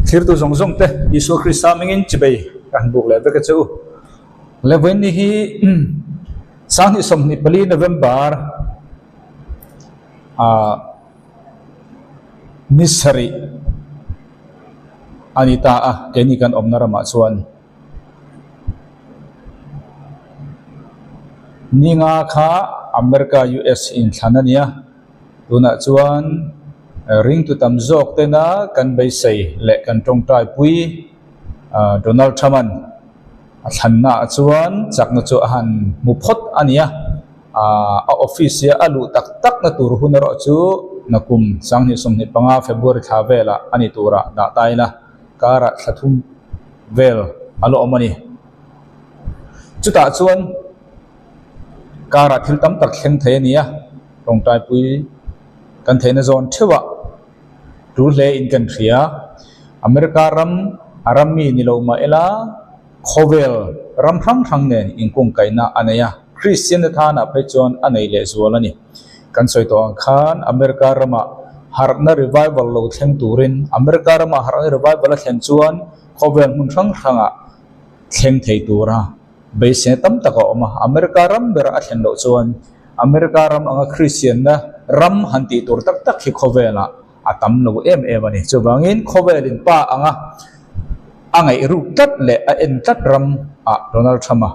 Thlirtu zawng zawng te Isua Krista hmingin chibei ka han buk leh vek a che u. Levain ni hi Sanghnih 24 November ah ni sarih a ni ta a, keini kan awmna ramah chuan ni nga kha America US inthlan a nia, tunah chuan ringtu tam zawk tena kan beisei leh kan tawngtai pui Donald Trump-a'n a thlannaah chuan chakna chu a han hmu phawt a ni a, a office hi a luh tak tak na tur hun erawh chu nakum 2025 February thla velah a ni turah dah ta ila karah thla thum vel a la awm a ni. Chutah chuan karah thil tam tak thleng thei a ni a, tawngtaipui kan theihna zawn theuhah tul hle in kan hria. America ram a ram mi ni lo mah ila khawvel ram hrang hrang nen inkungkaihna a nei a, Kristian na thanah phei chuan a nei lehzual a ni. Kan sawi tawh ang khan America ramah harhna revival lo thleng turin America ramah harhna revival a thlen chuan khawvel hmun hrang hrangah thleng thei tura beisei tam tak a awm a. America ram ber a thlen loh chuan America ram anga Kristianna ram han tih tur tak tak hi khawvelah a tam lo em em a ni. Chuvangin khawvelin pa anga a ngaih ruk tlat leh a en tlat ram ah Donald Trump a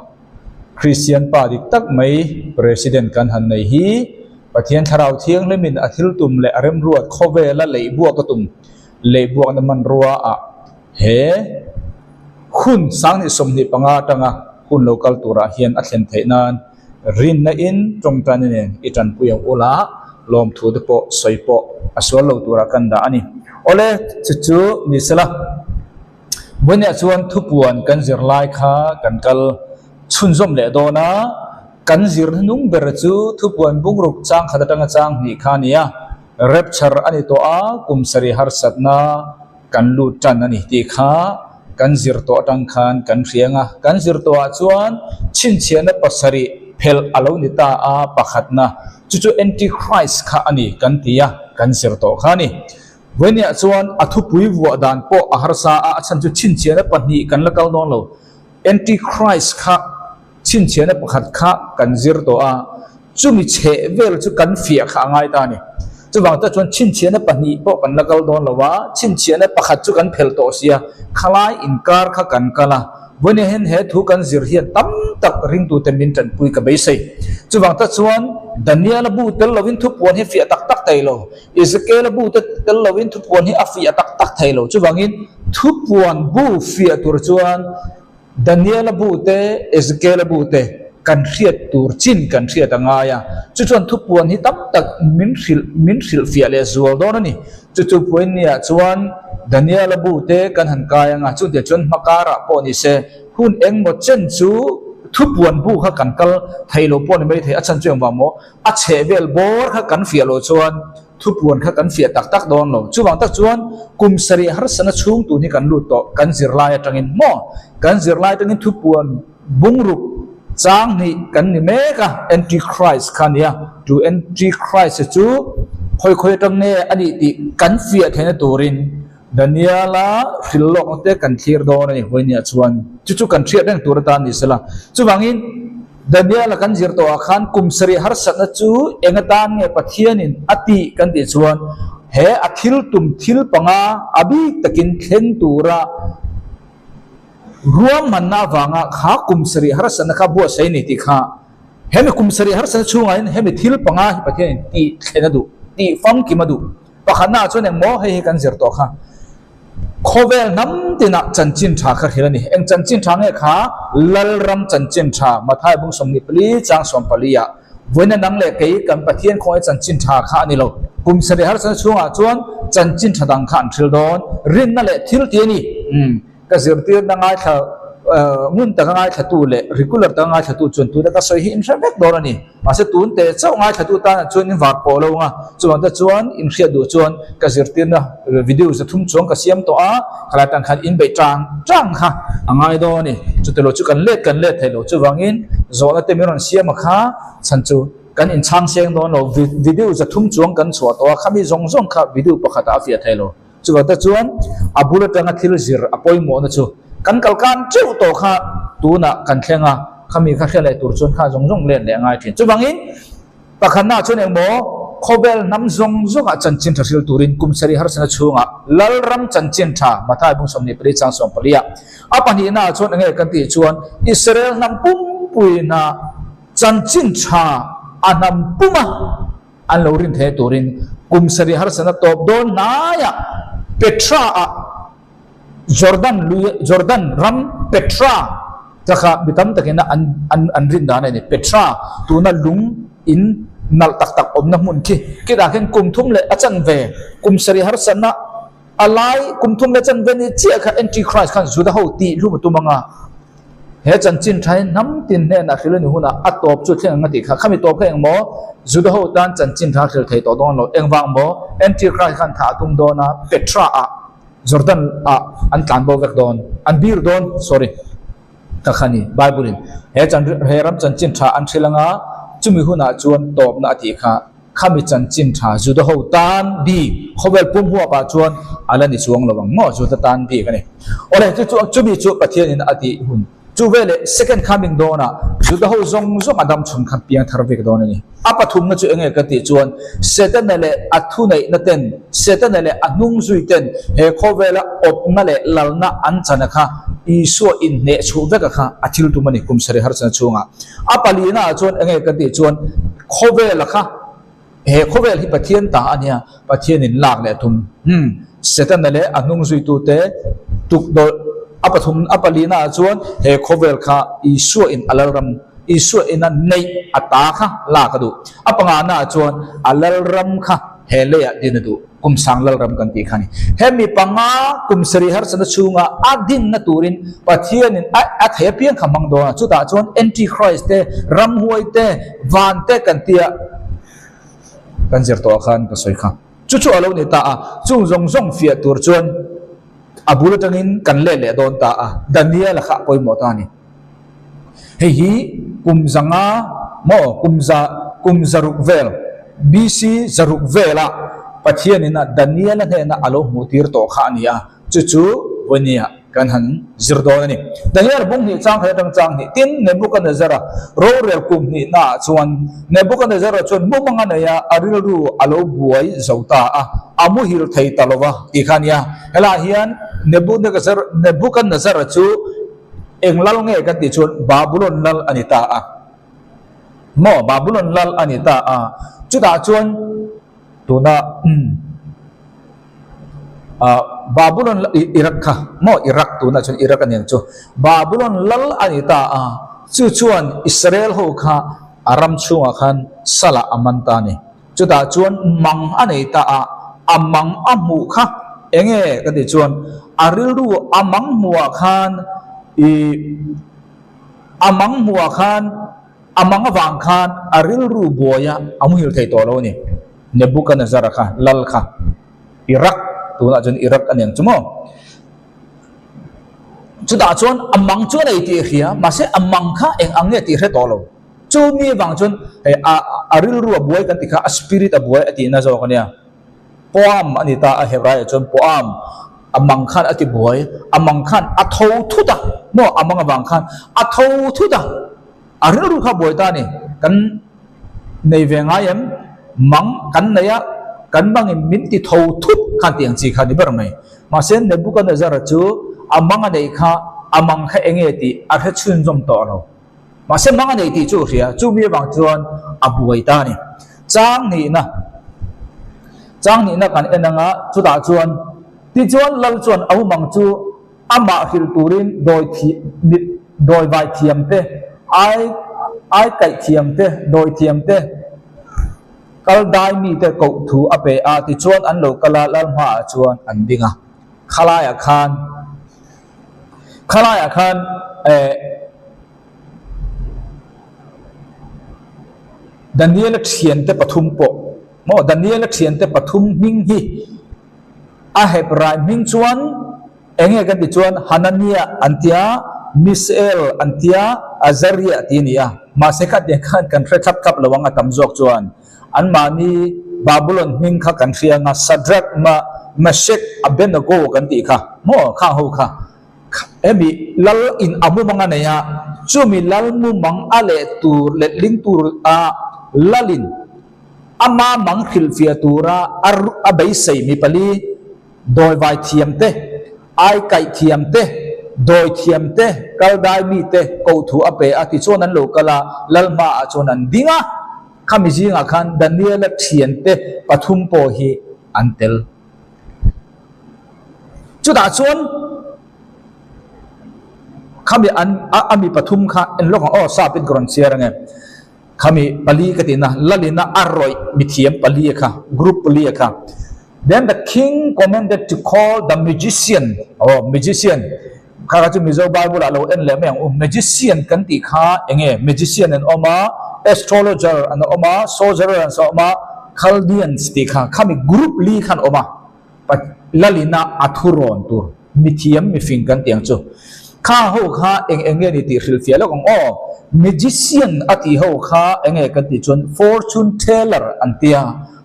Kristian pa dik tak mai President kan han nei hi Pathian Thlarau Thianghlimin a thil tum leh a remruat khawvela leihbuak a tum leihbuakna hmanrua ah he hun 2025 atanga hun lo kal turah hian a thlen theih nan rinna in tawngtaina nen i tanpui ang ula lawmthu te pawh sawi pawh a sual lo turah kan dah a ni. Awle chu chu ni sela. Vawinia chuan thupuan kan zir lai kha kan kal chhunzawm leh dawn a, kan zir hnung ber chu thupuan bungruk chang khat atanga chang hnih kha a ni a, rapture a ni tawh a, kum sarih harsatna kan lut tan a ni tih kha kan zir tawh atang khan kan hria ang a, kan zir tawhah chuan chhinchhiahna pasarih phelh a lo ni ta a, pakhatna chu chu Antichrist kha a ni kan ti a, kan zir tawh kha a ni. Vawinia chuan a thupui vuah dan pawh a harsa a, a chhan chu chhinchhiahna pahnih kan la kal dawn lo. Antichrist kha chhinchhiahna pakhat kha kan zir tawh a, chumi chheh vel chu kan fiah kha a ngai ta a ni. Chuvang te chuan chhinchhiahna pahnih pawh kan la kal dawn lo a, chhinchhiahna pakhat chu kan phelh tawh sia, khalai inkar kha kan kal a. Vawinia hian he thu kan zir hian tam tak ringtute min tanpui ka beisei. Chuvang te chuan Daniel-a bu tel lovin thupuan hi fiah tak tak thei lo. Ezekiel-a bu te tel lovin thupuan hi a fiah tak tak thei lo. Chuvangin thupuan bu fiah tur chuan Daniel-a bu te, Ezekiel-a bu te kan hriat tur chin kan hriat a ngai a. Chu chuan thupuan hi tam tak min hrilh min hrilh fiah leh zual dawn a ni. Chu chu puainniah chuan Daniel-a bu te kan han kai ang a, chutiang chuan hmakarah pawh ni se hun engmaw chen chu thupuan bu kha kan kal thei lo pawh ni mai thei. A chhan chu engvang maw? A chheh vel bawr kha kan fiah loh chuan thupuan kha kan fiah tak tak dawn lo. Chuvang tak chuan kum sarih harsatna chhung tun hi kan lut tawh, kan zirlai atangin maw? Kan zirlai atangin thupuan bungruk chang hnih kan ni mek a, Antichrist kha a nia. Chu Antichrist chu khawi khawi atang nge a nih tih kan fiah theihna turin Daniela hrilh lawkna te kan thlir dawn a ni vawinia chuan chu chu kan hriat reng tur atan ni sela. Chuvangin Daniela kan zir tawhah khan kum sarih harsatna chu eng atan nge Pathianin a tih kan tih chuan he a thil tum thil panga a bik takin thleng tura ruahmanna avanga kha kum sarih harsatna kha buatsaih a ni tih kha hemi kum sarih harsatna chhungah hian hemi thil panga hi Pathianin tih thlen a duh, tih famkim a duh. Pakhatnaah chuan engmaw hei hi kan zir tawh kha. Khawvel hnam tinah chanchin tha kha hrilh a ni. Eng chanchin tha nge kha? Lalram chanchin tha, Mathai bung 24 chang 14 ah. Vawiina nang leh kei kan Pathian khawngaih chanchin tha kha a ni lo. Kum sarih harsatna chhungah chuan chanchin tha dang kha an hrilh dawn. Rinna leh thil ti a ni. Umm. Ka zirtirna ngaithla ngun taka ngaithlatu leh regular taka ngaithlatu chuan tuna ka sawi hi in hre vek dawn a ni. Mahse tun teh chauh ngaithlatu tanah chuan in var pawh lo ang a, chuvang te chuan in hriat duh chuan ka zirtirna video zathum chuang ka siam tawh a, khalai tan khan in beih tang tang kha a ngai dawn a ni. Chutilo chu kan let kan let thei lo chuvangin zawhna te min rawn siam a kha chhan chu kan inchhang seng dawn lo. Video zathum chuang kan chhuah tawh a, khami zawng zawng kha video pakhatah a fiah thei lo. Chuvang te chuan a bul atanga thil zir a pawimawhna chu kan kalkan teuh tawh kha tunah kan thleng a, khami kha hria leh tur chuan kha zawng zawng len leh a ngai thin. Chuvangin pakhatnaah chuan engmaw khawvel hnam zawng zawngah chanchin tha hril turin kum sarih harsana chhungah Lalram chanchin tha Mathai bung 24 chang 14 ah a pahnihnaah chuan enge kan tih chuan Israel hnam pumpuina chanchin tha a hnam puma An lo rin thei turin kum sarih harsatna tawp dawn hnaiah Petra-ah Jordan lui Jordan ram Petra tla kha mi tam takin an an an rin dan a ni. Petra tuna lung in nalh tak tak awmna hmun khi kitah khian kum thum leh a chanve kum sarih harsatna a lai kum thum leh chanve ni chiah kha Antichrist khan Juda ho tih hlum a tum ang a. He chanchin tha hi hnam tin hnenah hril a ni hunah a tawp chu thleng ang a tih kha. Khami tawp kha engmaw? Juda ho tan chanchin tha hril thei tawh dawn lo. Engvang maw? Antichrist khan thah a tum dawn a, Petra ah, Jordan ah an tlan bo vek dawn, an bir dawn, sorry, ka kha ni. Bible in he chan he ram chanchin tha an hril anga chumi hunah chuan tawpna a tih kha. Khami chanchin tha Juda ho tan bik khawvel pum huapah chuan a la ni chuang lo ang maw? Juda tan bik a ni. Awle, chu chu chumi chu Pathianin a tih hun chu veleh second coming dawnah Juda ho zawng zawng a dam chhun khan piang thar vek dawn a ni. A pathumna chu enge ka tih chuan Setana leh a thuneihna ten, Setana leh a hnung zui ten he khawvela awpna leh lalna an chana kha Isua inhneh chhuh veka kha a thil tum a ni kum sarih harsana chhungah. A palina ah chuan enge ka tih chuan khawvel a kha he khawvel hi Pathian ta a nia, Pathian in lak leh a tum. Umm Setana leh a hnung zuitu te tukdawlh a pathum a palina ah chuan he khawvel kha Isua in a lalram Isua in a neih a ta kha lak a duh. A pangana ah chuan a lalram kha he leiah din a duh. Kum sang lalram kan tih kha a ni. Hemi panga kum sarih harsatna chhunga a dinna turin Pathianin a a thei apiang kha hmang dawn a. Chutah chuan Antichrist te, ramhuai te, van te kan tia kan zir tawh ah khan ka sawi kha. Chu chu a lo ni ta a, chung zawng zawng fiah tur chuan a bul atangin kan let leh dawn ta a, Daniel-a kha a pawimawh ta a ni. Hei hi kum zanga maw kum za kum zaruk vel BC zaruk vela Pathianin a Daniel-a hnena a lo hmuh tir tawh kha a ni a, chu chu vawinia kan han zir dawn a ni. Daniel bung hnih chang khat atang chang hnih tin Nebuchadnezzar-a rorel kum hnihnaah chuan Nebuchadnezzar-a chuan mumang a nei a, a rilru a lo buai zo ta a, a muhil thei ta lo va tih kha a ni a. Helaiah hian Nebuchadnezzar-a chu Eng lal nge kan tih chuan Babulon lal a ni ta a. Maw Babulon lal a ni ta a. Chutah chuan tuna Babulon Iraq kha maw Iraq tunah chuan Iraq a ni ang chu. Babulon lal a ni ta a. Chu chuan Israel ho kha a ram chhungah khan salah a man ta a ni. Chutah chuan mang a nei ta a, a mang a hmuh kha enge ka tih chuan a rilru a mang hmuhah khan ih a mang hmuhah khan a mang avang khan a rilru buaia a muhil thei tawh lo a ni. Nebuchadnezzar-a kha lal kha Iraq tunah chuan Iraq a ni ang chu maw? Chutah chuan a mang chu a nei tih a hria mahse a mang kha eng ang nge tih a hre tawh lo. Chu mi avang chuan hei a a rilru a buai kan ti kha a spirit a buai a tihna zawk a nia. Poam a ni ta a Hebraiah chuan poam a mang khan a ti buai, a mang khan a tho thut a maw a mang avang khan a tho thut a, a rilru kha a buai ta a ni. Kan nei ve ngai em? Mang kan nei a, kan mangin min ti tho thut khan tih ang chi kha a ni ber mai. Mahse Nebuchadnezzar-a chu a mang a neih kha a mang kha eng nge tih a hre chhunzawm tawh lo. Mahse mang a nei tih chu a hria, chumi avang chuan a buai ta a ni. Chang hnihna, Chang hnihna kan en anga chutah chuan, Tichuan Lal chuan a humang chu amah hrilh turin dawi thi, mit, dawi vai thiam te, ai, ai kaih thiam te, dawi thiam te, kal dai mite koh thu a pe a, tichuan an lo kal a, Lal hmaah chuan an ding a. Khalaiah khan. Khalaiah khan eh Daniela thiante pathum pawh maw Daniela thiante pathum hming hi a Hebrai hming chuan eng nge kan tih chuan Hananiah an tia, Mishael an tia, Azariah tih a ni a. Mahse khatiang khan kan hre thlap thlap lo ang a tam zawk chuan anmahni Babulon hming kha kan hria ang a, Shadrach ma. Meshek, Abednego kan tih kha maw khang ho kha hemi lal in a mumang a nei a, chumi lal mumang a leh tur letling tur a lalin ama mang hrilhfiah tura a beisei mi pali Dawivai thiam te, aikaih thiam te, dawi thiam te, kaldai mi te kohthu a pe a, tichuan an lo kal a, lal hmaah chuan an ding a. Khami zingah khan Daniela thiante pathum pawh hi an tel. Chutah chuan khami an a mi pathum kha en lawk ang aw, sap in ka rawn chhiar ange. Khami pali ka tihna lalina a rawih mithiam pali a kha, group pali a kha. Then the king commanded to call the magician, aw magician kha kha chu Mizo Bible ah lo en leh mai ang u, magician kan tih kha eng nge magician an awm a, astrologer an awm a, sorcerer an awm a, Chaldeans tih kha khami group li khan awm a. Lalina a thurawn tur mithiam mifing kan tih ang chu. Kha ho kha eng eng nge ni tih hrilhfiah lawk ang aw. Magician a tih ho kha eng nge kan tih chuan fortune teller an tia.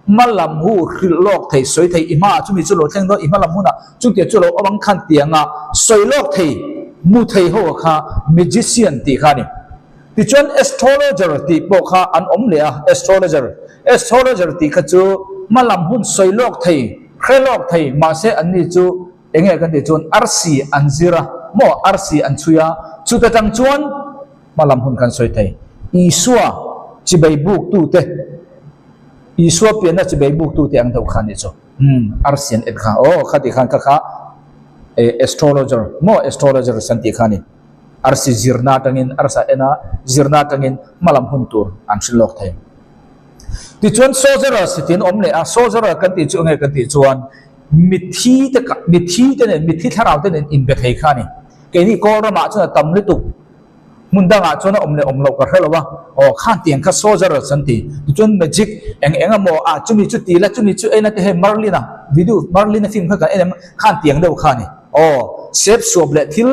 Hma lam hu hrilh lawk thei sawi thei i hmaah chumi chu lo thleng dawn i hma lam hunah chutiang chu lo awm ang khan tianga sawi lawk thei mu thei ho kha magician tih kha a ni. Tichuan astrologer tih pawh kha an awm leh a, astrologer. Astrologer tih kha chu hma lam hun sawi lawk thei, hre lawk thei, mahse anni chu eng nge kan tih chuan arsi an zir a, maw arsi an chhui a, chuta tang chuan hma lam hun kan sawi thei. Isua chibai buk tute, Isua pianna chibai buk tute ang deuh kha a nih chu. Umm arsi an en kha, aw kha tih khan kha kha astrologer, maw astrologer an tih kha a ni. Arsi zirna atangin arsa ena zirna atangin hmalam hun tur an hrilh lawk thei. Tichuan Sorcerer sitin awm leh a, Sorcerer kan tih chu enge kan tih chuan mithi te mithi te nen mithi thlarau te nen inbe thei kha a ni. Keini Kawl ramah chuan a tam lutuk, hmun dangah chuan a awm leh awm loh ka hre lo a, aw khan tiang kha Sorcerers an ti. Tichuan magic eng eng emaw ah chumi chu ti la chumi chu en a ti hei Merlin-a video Merlin-a film kha kan en em khan tiang deuh kha a ni. Aw, sep suap leh thil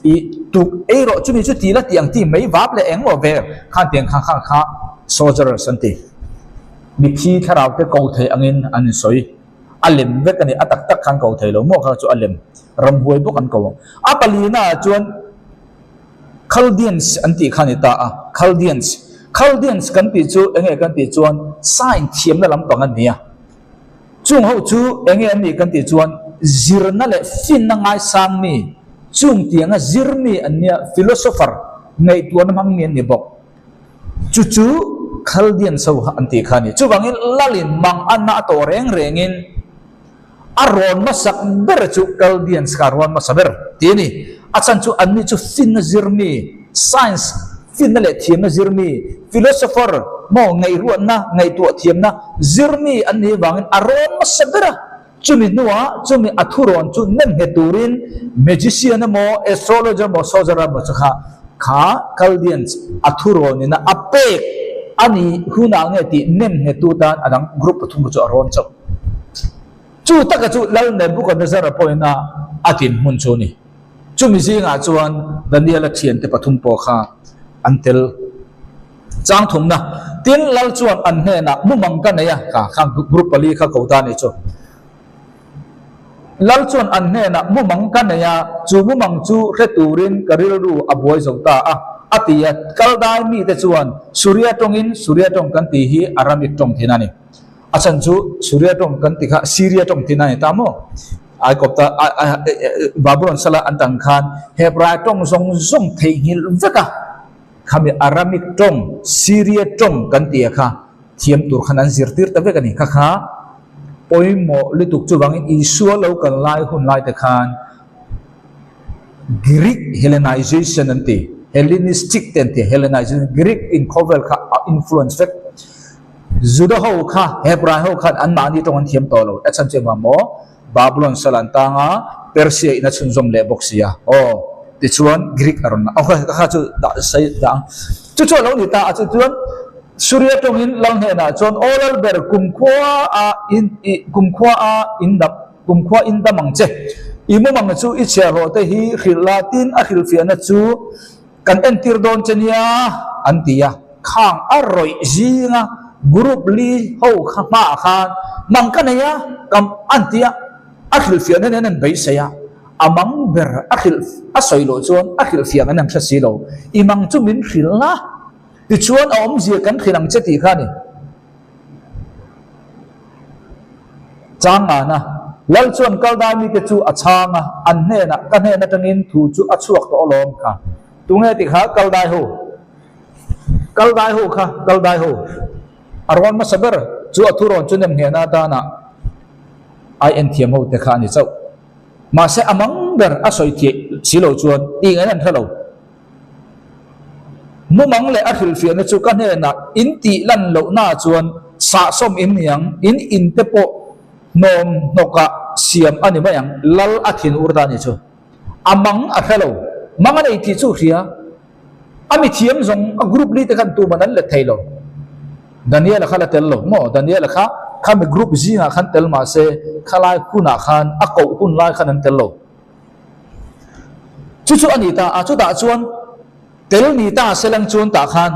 i tuk ei rawh chumi chu ti la tih ang ti mai vap leh eng maw vel khan tiang kha kha kha soldiers an ti. Mithi thlarau te ko thei angin an insawi. A lem vek a ni, a tak tak khan ko thei lo maw kha chu a lem ramhuai bawk an ko ang. A palina ah chuan Chaldeans an tih kha a ni ta a, Chaldeans. Chaldeans kan tih chu eng nge kan tih chuan sign thiamna lampang an ni a. Chung ho chu eng nge an nih kan tih chuan zirna leh finna ngaisang mi, chung tianga zir mi an nia, philosopher, ngaihtuahna hmang mi an ni bawk. Chu chu Chaldeans ho an tih kha a ni. Chuvangin Lalin mang anna a tawh reng rengin a rawn hmasak ber chu Chaldeans kha a rawn hmasa ber tih a ni. A chhan chu anni chu finna zir mi, science, Finna leh thiamna zirmi, philosopher, maw ngaihruatna, ngaihtuah thiamna zirmi an nih avangin a rawn hmasa ber a. Chumi hnuah chumi a thurawn chu nem nghet turin magician emaw, astrologer emaw, sorcerer emaw chu kha kha Chaldeans a thurawnin a pek a nih hunah nge tih nem nghettu tan a dang group pathum chu a rawn chauh. Chu taka chu Lal Nebuchadnezzar-a pawhin a a dinhmun chu a ni. Chumi zingah chuan Daniela thiante pathum pawh kha an tel chang thumna. Tin, Lal chuan an hnenah mumang ka nei a, kha kha group pali kha ko ta nih chu. Lal chuan an hnenah mumang ka nei a, chu mumang chu hre turin ka rilru a buai zo ta a, a ti a. Kaldai mite chuan Suria tawngin, Suria tawng kan tih hi Aramik tawng thin a ni. A chhan chu Suria tawng kan ti kha Syria tawng thin a ni ta maw? Aikawpta Babylon sala an tang khan Hebrai tawng zawng zawng theihnghilh vek a, khami Aramic tawng, Syria tawng kan tih a kha thiam tur khan an zirtir ta vek a ni. Kha kha pawimawh lutuk chuvangin Isua lo kal lai hun lai te khan Greek Hellenization an ti, Hellenistic te an ti, Hellenization, Greek in khawvel kha a influence vek. Juda ho kha Hebrai ho khan anmahni tawng an thiam tawh lo. A chhan chu engvang maw? Babylon sal an tang a, Persia in a chhunzawm leh bawk si a. Aw, tichuan Greek a rawn la. Aw kha kha chu dah sai dah ang. Chu chu a lo ni ta a, chu chuan Suria tawngin lal hnenah chuan aw lal ber kumkhua a in i kumkhua a in dam kumkhua in dam ang che. I mumang chu i chhiahhlawh te hi hrilh la tin a hrilhfiahna chu Kan entir dawn che nia an ti a, khang a rawih zinga group li ho kha hmaah khan mang ka nei a, kam an ti a. A hrilhfiahna nen an beisei a, a mang ber a hrilh a sawi loh chuan a hrilhfiah an an hre si lo. I mang chu min hrilh a, tichuan a awmzia kan hrilh ang che tih kha a ni. Chang ngana, Lal chuan Kaldai mite chu a chhang a, an hnenah, Ka hnen atangin thu chu a chhuak tawh alawm kha. Tunge tih kha Kaldai ho? Kaldai ho kha, Kaldai ho. A rawn hmasa ber chu a thurawn chu nem hnehna atana ai en thiam ho te kha a ni chauh. Mahse a mang ber a sawi theih si lo chuan tih ngaihna an hre lo. Mumang leh a hrilhfiahna chu ka hnenah in tih lan lohna chuan sahsawm in ni ang, in in te pawh hnawm hnawkah siam a ni mai ang, lal a thin ur ta a ni chu. A mang a hre lo. Mang a nei tih chu hria. A mi thiam zawng a group li te khan tuman an let thei lo. Daniel-a kha la tel lo maw? Daniel-a kha khami group zingah khan tel mah se khalai hunah khan a koh hun lai khan an tel lo. Chu chu a ni ta a, chutah chuan tel ni ta se lang chuan tah khan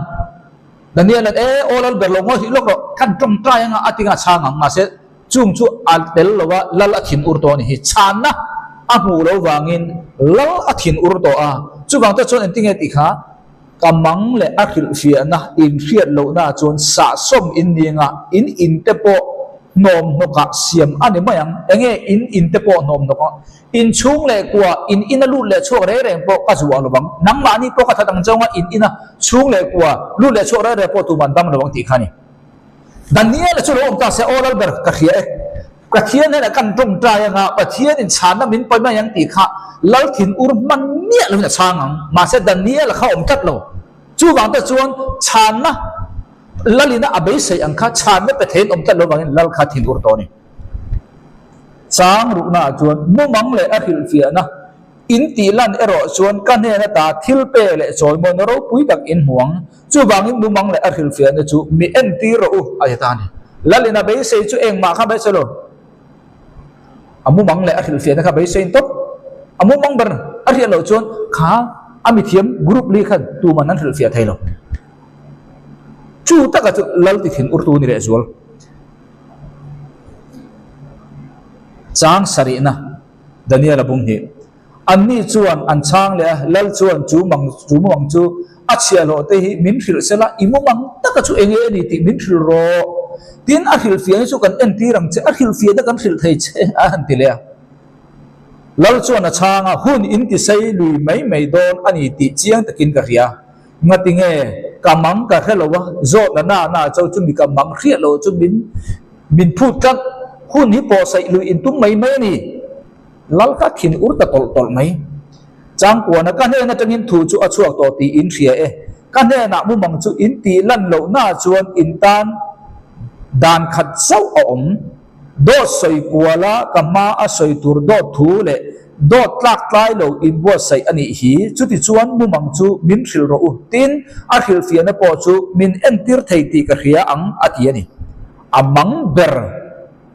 Daniel-a'n e aw lal ber lo ngawi hlih lawk rawh, khan tawngtai anga a tinga chhang ang mahse chung chu a tel lo a, lal a thin ur tawh a ni hi. Chhanna a hmuh lo vangin lal a thin ur tawh a, chuvang te chuan engtinge tih kha ka mang leh a hrilhfiahna inhriat lohna chuan sahsawm in ni anga in in te pawh hnawm hnawkah siam a ni mai ang. Enge in in te pawh hnawm hnawk ang? In chhung leh kua in ina lut leh chhuak reng reng pawh ka zuah lo vang. Nangmahni pawh ka that ang chauh anga in ina chhung leh kua lut leh chhuak reng reng pawh tuman dam lo ang tih kha a ni. Daniel-a chu lo awm ta se, Aw Lalber, ka hria e. Pathian hnenah kan tawngtai anga Pathianin chhanna min pawi mai ang tih kha Lal thin ur hman miah loin a chhang ang. Mahse Daniel-a kha awm tlat lo. Chuvang te chuan chhanna Lalina a beisei ang kha chhanna pe theiin awm tlat lo vangin Lal kha thin ur tawh a ni. Chang ruhnaah chuan mumang leh a hrilhfiahna in tih lan erawh chuan ka hnen ata thil pe leh chawimawina ropui tak in hmu ang. Chuvangin mumang leh a hrilhfiahna chu mi entir rawh u a ti ta a ni. Lalina beisei chu engmah kha beisei lo. A mumang leh a hrilhfiahna kha beiseiin tawp. A mumang ber a hriat loh chuan kha a mithiam group li khan tuman an hrilhfiah thei lo. Chu taka chu lal ti thin urtu ni lehzual. Chang sarihna Daniel-a bung hnih. Anni chuan an chhang leh a, Lal chuan chu mang chu mumang chu a chhiahhlawh te hi min hrilh sela, i mumang taka chu enge a ni tih min hrilh rawh. Tin, a hrilhfiahna chu kan entir ang che, a hrilhfiahna kan hrilh thei che a han ti leh a. Lal chuan a chhang a, Hun in tisei lui mai mai dawn a ni tih chiang takin ka hria. Ngati nge ka mang ka hre lo a, zawhna na na cho chu mi ka mang hriat loh chu min min phut tlat, hun hi pawhsaih lui in tum mai mai a ni. Lal ka thin ur ta tawlh tawlh mai. Changkuana ka hnen atangin thu chu a chhuak tawh tih in hria e. Ka hnenah mumang chu in tih lan loh na chuan in tan dan khat chauh a awm. Dawt sawi kuala ka hma a sawi tur dawt thu leh dawt tlak tlai lo in buatsaih a nih hi. Chuti chuan mumang chu min hrilh rawh u. Tin, a hrilhfiahna pawh chu min entir thei tih ka hria ang a ti a ni. A mang ber.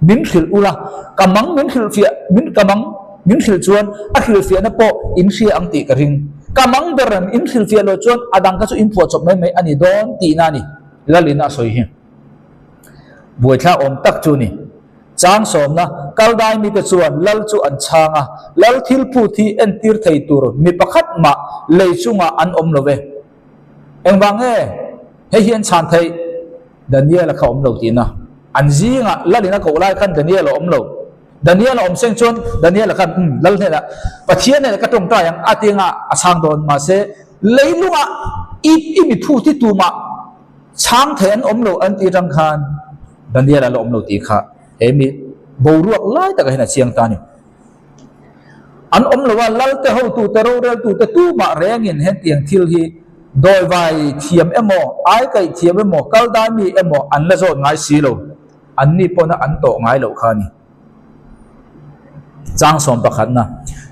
Min hrilh ula, ka mang min hrilhfiah, min ka mang min hrilh chuan a hrilhfiahna pawh in hria ang tih ka ring. Ka mang ber in hrilhfiah loh chuan a dang kha chu in phuahchawp mai mai a ni dawn tihna a ni. Lalina a sawi hi buaithlak awm tak chu a ni. Chang sawmna, Kaldai mite chuan Lal chu an chhang a, Lal thil phut hi entir thei tur mi pakhat mah lei chungah an awm lo ve. Engvang nge hei hi an chhan theih? Daniel-a kha awm lo tihna. An zingah Lalin a koh lai khan Daniel-a awm lo. Daniel-a awm seng chuan Daniel-a khan, Umm, Lal hnenah, Pathian hnenah ka tawngtai ang a ti anga a chhang dawn. Mahse, leilungah i i mi phut hi tumah chhang thei an awm lo an tih atang khan Daniel-a la awm lo tih kha he mi boruak lai takah hian a chiang ta a ni. An awm lo a, Lalte hotute, roreltute tumah rengin hetiang thil hi dawivai thiam emaw, aikaih thiam emaw, kaldai mi emaw an la zawt ngai si lo. Anni pawna an tawh ngai loh kha a ni. Chang sawm pakhatna,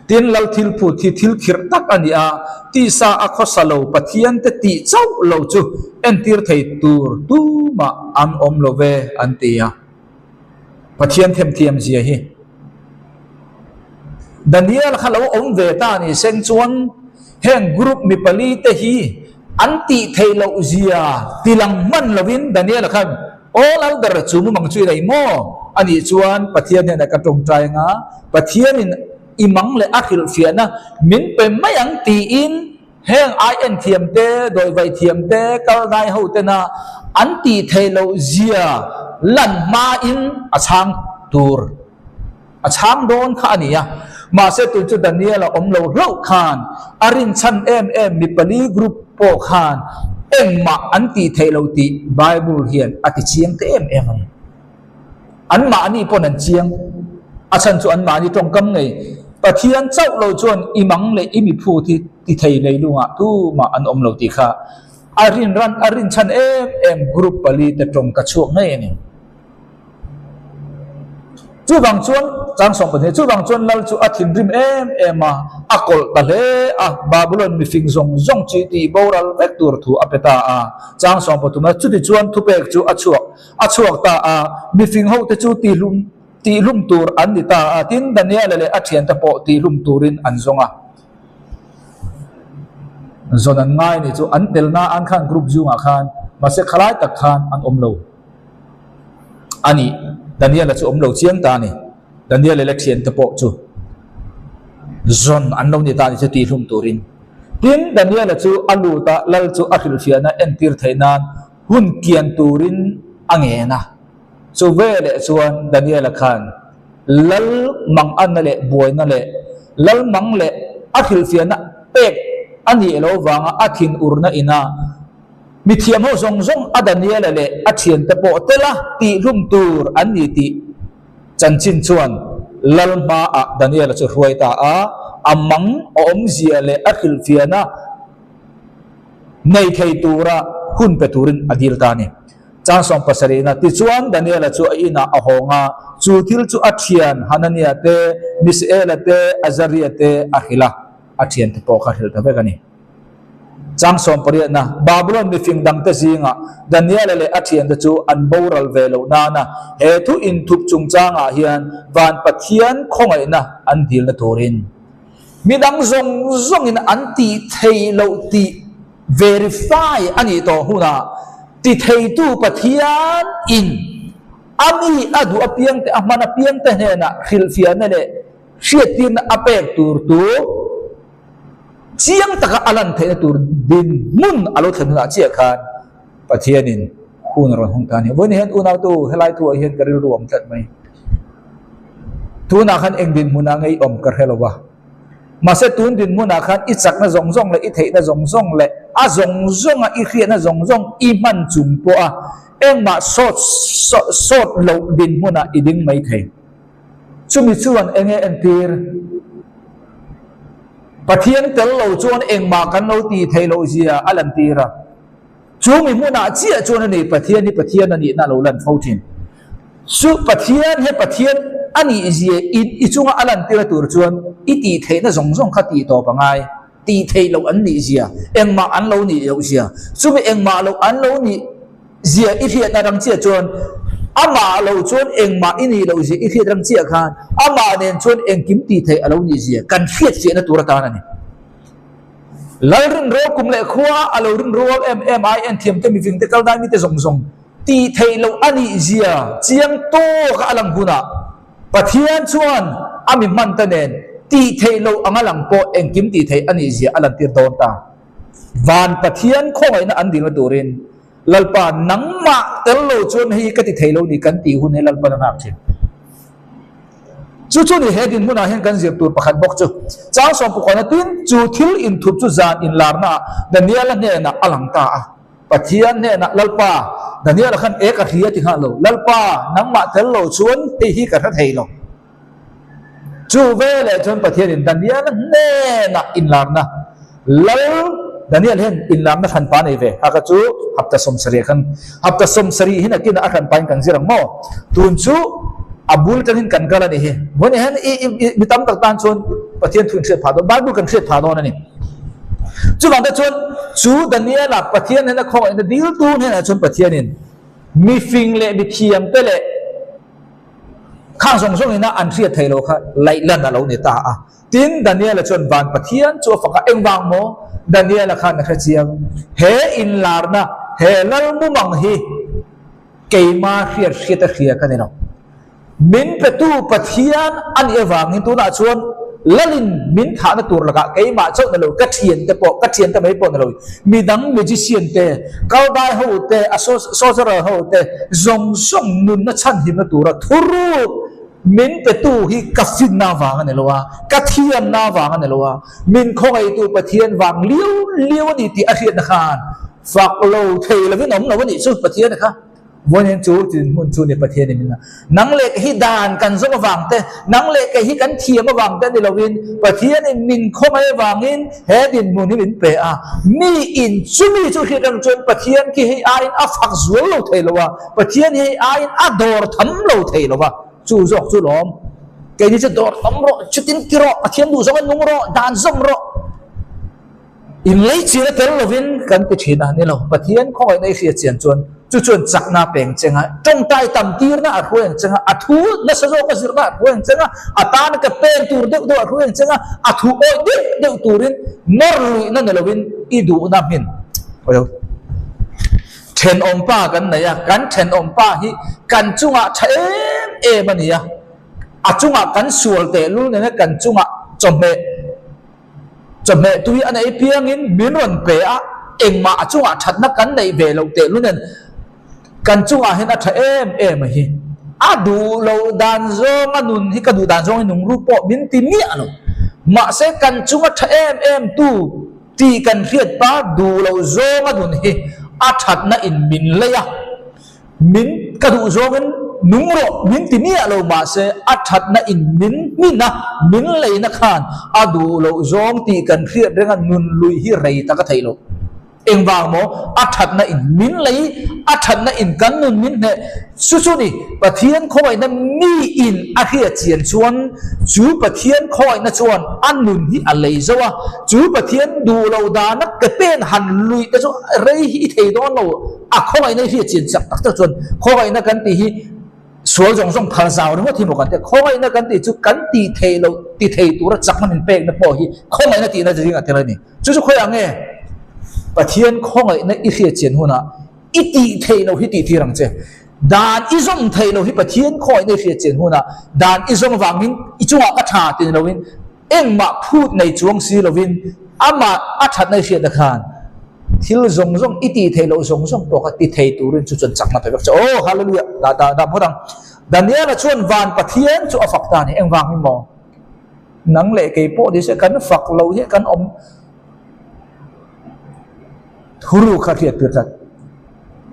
Tin, Lal thil phut hi thil khirh tak a ni a, tisa a khawsa lo Pathiante tih chauh lo chu entir thei tur tumah an awm lo ve, an ti a. Pathian themthiam zia hi. Daniel kha lo awm ve ta ni seng chuan heng group mi pali te hi an tih theih loh zia tilang hman lovin Daniel khan, Aw Lalber chu mumang chu i nei maw? A nih chuan Pathian hnenah ka tawngtai anga Pathianin i mang leh a hrilhfiahna min pe mai ang tiin heng ai en thiam te, dawihvaih thiam te, kal dai ho tena an tih theih loh zia lan hmain a chhang tur a chhang dawn kha a ni a. Mahse tun chu Daniel a awm lo hlauh khan a rinchhan em em mi pali group pawh khan engmah an tih theih loh tih Bible hian a ti chiang ta em em a ni. Anmahni pawn an chiang. A chhan chu anmahni tawngkam ngei. Pathian chauh lo chuan i mang leh i miphut hi ti thei leilungah tumah an awm lo tih kha a rinran a rinchhan em em group palite tawng ka chhuak ngei a ni. Chuvang chuan, chang 12, chuvang chuan lal chu a thinrim em em a, a kawlh ta hle a, Babylon mifing zawng zawng chi tih boral vek tur thu a pe ta a. Chang 13, chutichuan thupek chu a chhuak a chhuak ta a, mifing hote chu tihlum tihlum tur an ni ta a, tin Daniela leh a thiante pawh tihlum turin an zawng a. Zawn an ngai ni chu an telna an khan group zungah khan mahse khalai tak khan an awm lo. A nih, Daniela chu awm lo chiang ta a ni. Daniela leh thiante pawh chu zawn an lo ni ta a ni chu tihlum turin. Tin, Daniela chu a lut a, lal chu a hrilhfiahna entir theih nan hun kian turin a ngen a. Chu veleh chuan Daniela khan lal mang anna leh buaina leh lal mang leh a hrilhfiahna pek a nih loh vanga a thinurna ina Mithiam ho zawng zawng a Daniela leh a thiante pawh tela tihhlum tur an ni tih chanchin chuan lal hmaah Daniela chu hruai ta a, a mang awmzia leh a hrilhfiahna nei thei tura hun pe turin a dil ta a ni. Chang 70na, Tichuan Daniela chu a inah a hawng a, chu thil chu a thian Hanania te, Misaela te, Azaria te a hrilh a, a thiante pawh kha hrilh ta vek a ni. Chang 80na, Babylon mifing dangte zingah Daniela leh a thiante chu an boral ve loh nana he thu inthup chungchangah hian van Pathian khawngaihna an dilna turin midang zawng zawngin an tih thei loh tih verify a nih tawh hunah ti theitu Pathian in a mi a duh apiangte a hman apiangte hnenah hrilhfiahna leh hriattirna a pek tur tu Chiang taka a lan theihna tur dinhmun a lo thlen hunah chiah khan Pathianin hun a rawn hung ta a ni. Vawiin hian unautu helai thuah hian ka rilru a awm tlat mai. Tunah khan eng dinhmunah nge i awm ka hre lo va. Mahse tun dinhmunah khan i chakna zawng zawng leh i theihna zawng zawng leh a zawng zawnga i hriatna zawng zawng i hman chung pawha engmah sawt sawt loh dinhmunah i ding mai thei. Chumi chuan eng nge entir? Pathian tel lo chuan engmah kan lo tih theih loh zia a lantir a. Chumi hmunah chiah chuan a ni Pathian hi Pathian a nihna a lo lan fo thin. Chu Pathian he Pathian a nih zia i i chunga a lantir a tur chuan i tih theihna zawng zawng kha tih tawp a ngai. Tih theih loh an nih zia, engmah an lo nih loh zia, chumi engmah loh an lo nih zia i hriatna rang chiah chuan amah lo chuan engmah i nih loh zia i hriat rang chiah khan amah nen chuan engkim tih theih a lo nih zia kan hriat fiahna tur atan a ni. Lalrinrawl kum leh khua a lo rinrawl em em ai en thiam te mifing te kal dai mite zawng zawng tih theih loh a nih zia chiang tawka a lang hunah Pathian chuan a mi hman te nen tih theih loh anga lang pawh engkim tih theih a nih zia a lantir dawn ta. Van Pathian khawngaihna an dingna turin Lalpa nangmah tel lo chuan hei hi ka ti thei lo ni kan tih hun hi Lalpan a nghak thin. Chu chu ni he dinhmunah hian kan zir tur pakhat bawk chu. Chang 19 tin chu thil inthup chu zan inlarnaah Daniela hnenah a lang ta a. Pathian hnenah Lalpa, Daniela khan e ka hria ti nghal lo, Lalpa nangmah tel lo chuan hei hi ka hre thei lo. Chu veleh chuan Pathianin Daniela hnenah inlarna, Lal Daniel hian inlarna hranpa nei ve, haka chu hapta 70 khan, hapta 70 hi nakinah a hranpain kan zir ang maw? Tun chu a bul atangin kan kal a ni hi. Vawiin hian i i mi tam tak tan chuan Pathian thu in hriat phah dawn, Bible kan hriat phah dawn a ni. Chuvang te chuan chu Daniela Pathian hnena khawngaihna diltu hnenah chuan Pathianin mifing leh mithiamte leh Khang zawng zawng ina an hriat theih loh kha laih lan a lo ni ta a. Tin, Daniela chuan van Pathian chu a fak a, Engvang maw? Daniela khan a hre chiang. He inlarna, he lal mumang hi keima hriat hriat a hria ka ni lo. Min petu Pathian a nih avangin tunah chuan Lalin min thahna tur lakah keimah chauh na lo, ka thiante pawh, ka thiante mai pawh na lo, midang magician te, Kaldai ho te, a sorcerer ho te zawng zawng nunna chhanhimna tura thuruk min petu hi ka finna avang a ni lo a, ka thiamna avang a ni lo a, min khawngaihtu Pathian vang liau liau a ni tih a hriatna khan fak lo thei lovin awm lo a nih chu Pathian kha. Vawiin chu tin hmun chu ni Pathian in min a. Nang leh kei hi dan kan zawm avang te, nang leh kei hi kan thiam avang te ni lovin Pathian in min khawngaih avangin he dinhmun hi min pe a. Mi in chumi chu hriat reng chuan Pathian khi hei aiin a fak zual lo thei lo a, Pathian hi hei aiin a dawr tham lo thei lo a. Chu zawk chu lawm. Keini chu dawr tam rawh, chutin ti rawh, Pathian duh zawngin nung rawh, dan zawm rawh. Inlei chin a tel lovin kan ti thin a ni lo. Pathian khawngaihna i hriat chian chuan chu chuan chakna a peng cheng a, tawngtai tam tirna a hruai ang cheng a, a thu nasa zawka zirna a hruai ang cheng a, a tana ka pen tur deuh deuh a hruai ang cheng a, a thu awih deuh deuh turin nawr luihna ni lovin i duhna hmin thenawmpa kan nei a, kan thenawmpa hi kan chungah tha em em a ni a, a chungah kan sual tehlul nena kan chungah chawhmeh Chawhmeh tui a nei piangin min rawn pe a, engmah a chungah thatna kan neih ve loh teh lu nen kan chungah hian a tha em em a hi. A duh loh dan zawnga nun hi ka duh dan zawngin nung ru pawh min ti miah lo. Mahse kan chunga tha em em tu tih kan hriat pa duh loh zawnga nun hi a thatna in min lei a. Min ka duh zawngin nung rawh min ti miah lo mahse a thatna in min hmin a, min leina khan a duh loh zawng tih kan hriat reng a nun lui hi rei tak a theih loh. Engvang maw? A thatna in min lei, a thatna in kan nun min hneh. Chu chu ni, Pathian khawngaihna mi in a hriat chian chuan chu Pathian khawngaihna chuan a nun hi a lei zo a, chu Pathian duh loh dana ke pen han luih te chu rei hi i thei dawn lo. A khawngaihna hi hriat chian chak tak tak chuan khawngaihna kan tih hi sual zawng zawng phal zau ringawt hi maw kan ti a, khawngaihna kan tih chu kan tih theih loh ti thei tura chakna min pekna pawh hi khawngaihna tihna zingah tel a ni. Chu chu khawiah nge Pathian khawngaihna i hriat chian hunah i tih theih loh hi tih tir ang che. Dan i zawm theih loh hi Pathian khawngaihna i hriat chian hunah dan i zawm avangin i chungah ka tha ti ni loin Engmah phut nei chuang si lovin amah a thatna i hriatna khan thil zawng zawng i tih theih loh zawng zawng pawh kha ti thei turin chu chuan chakna pe vek che. Aw Hallelujah! Dah dah dah phawt ang. Daniela chuan van Pathian chu a fak ta a ni. Engvangin maw? Nang leh kei pawh ni se kan fak lo hi kan awm Thuru kha hriat tir tlat.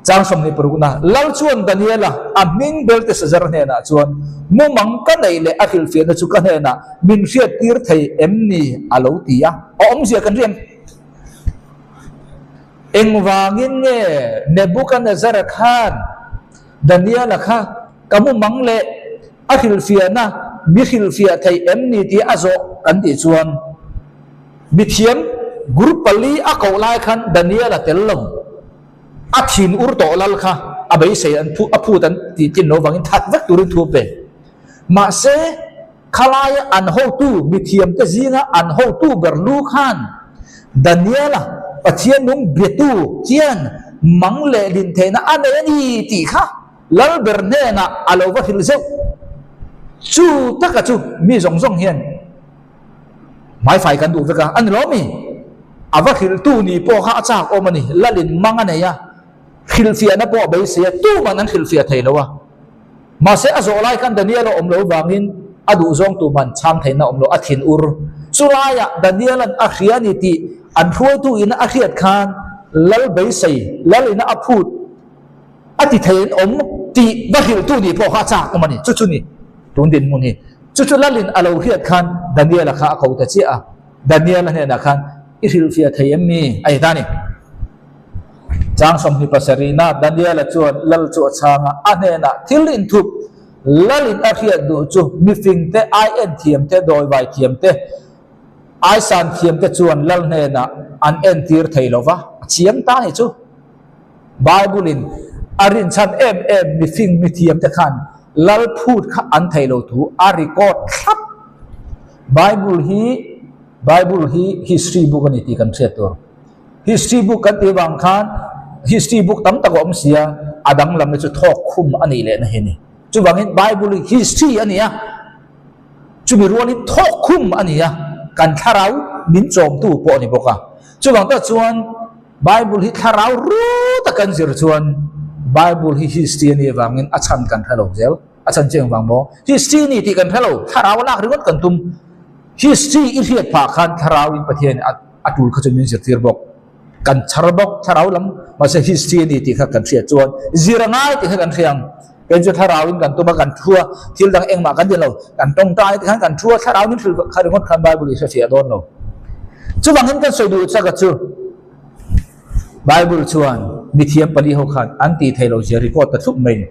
Chang 26na, Lal chuan Daniela, a hming Belteshazzar hnenah chuan, Mumang ka neih leh a hrilhfiahna chu ka hnenah min hriat tir thei em ni? a lo ti a. A awmzia kan hria em? Engvangin nge Nebuchadnezzar khan Daniela kha ka mumang leh a hrilhfiahna mi hrilhfiah thei em ni tih a zawh kan tih chuan, Mithiam group pali a koh lai khan Daniel a tel lo. A thin ur tawh lal kha a beisei an phu a phut an tih tlin lo vangin that vek turin thu a pe. Mahse, khalaia an hotu mithiamte zinga an hotu ber lu khan Daniel-a Pathian nung biatu hian mang leh lin theihna a nei a ni tih kha lal ber hnenah a lo va hrilh zeuh. Chu taka chu mi zawng zawng hian Hmaifai kan duh vek a, a ni lo mi? A va hrilhtu ni pawh kha a chak awm a ni, Lalin mang a nei a, hrilhfiahna pawh a beisei a, tuman an hrilhfiah thei lo a. Mahse a zawh lai khan Daniel a awm lo vangin a duhzawng tuman chhang theihna a awm lo, a thin ur. Chulaiah Daniel-a'n a hria a ni tih an hruaitu ina a hriat khan Lal beisei, Lal ina a phut a ti thei an awm tih va hrilhtu ni pawh kha a chak awm a ni. Chu chu ni tun dinhmun hi. Chu chu Lalin a lo hriat khan Daniel-a kha a ko ta chiah a, Daniel-a hnenah khan, I hrilhfiah thei em mi? A ti ta a ni. Chang 27-na Daniel-a chuan Lal chu a chhang a, a hnenah thil inthup Lalin a hriat duh chu mifingte, ai en thiamte, dawivai thiamte, ai san thiamte chuan Lal hnenah an entir thei lo va, a chiang ta a ni chu. Bible-in a rinchhan em em mifing mithiamte khan lal phut kha an thei lo thu a record thlap. Bible hi Bible hi history book a ni tih kan hriat tur. History book kan tih vang khan history book tam tak a awm sia, a danglamna chu thawk khum a nih lehna hi a ni. Chuvangin Bible hi history a ni a, chumi rualin thawkkhum a ni a, kan thlarau min chawmtu pawh a ni bawk a. Chuvang tak chuan Bible hi thlarau ruta kan zir chuan Bible hi history a nih avangin a chhan kan hre lo zel. A chhan chu engvang maw? History a ni tih kan hre lo, thlarau a lak ringawt kan tum. History i hriat phah khan thlarauin Pathian a tul kha chu min zirtir bawk. Kan chhar bawk thlarau lam, mahse history a ni tih kha kan hriat chuan zir a ngai tih kha kan hria ang. Kei chu thlarauin kan tum a, kan thu a, thil dang engmah kan ti lo. Kan tawngtai te khan kan thu a, thlarau min hrilh kha ringawt khan Bible i hrefiah dawn lo. Chuvangin kan sawi duh chak a chu Bible chuan mithiam pali ho khan an tih theih lo zia record ta thlup mai.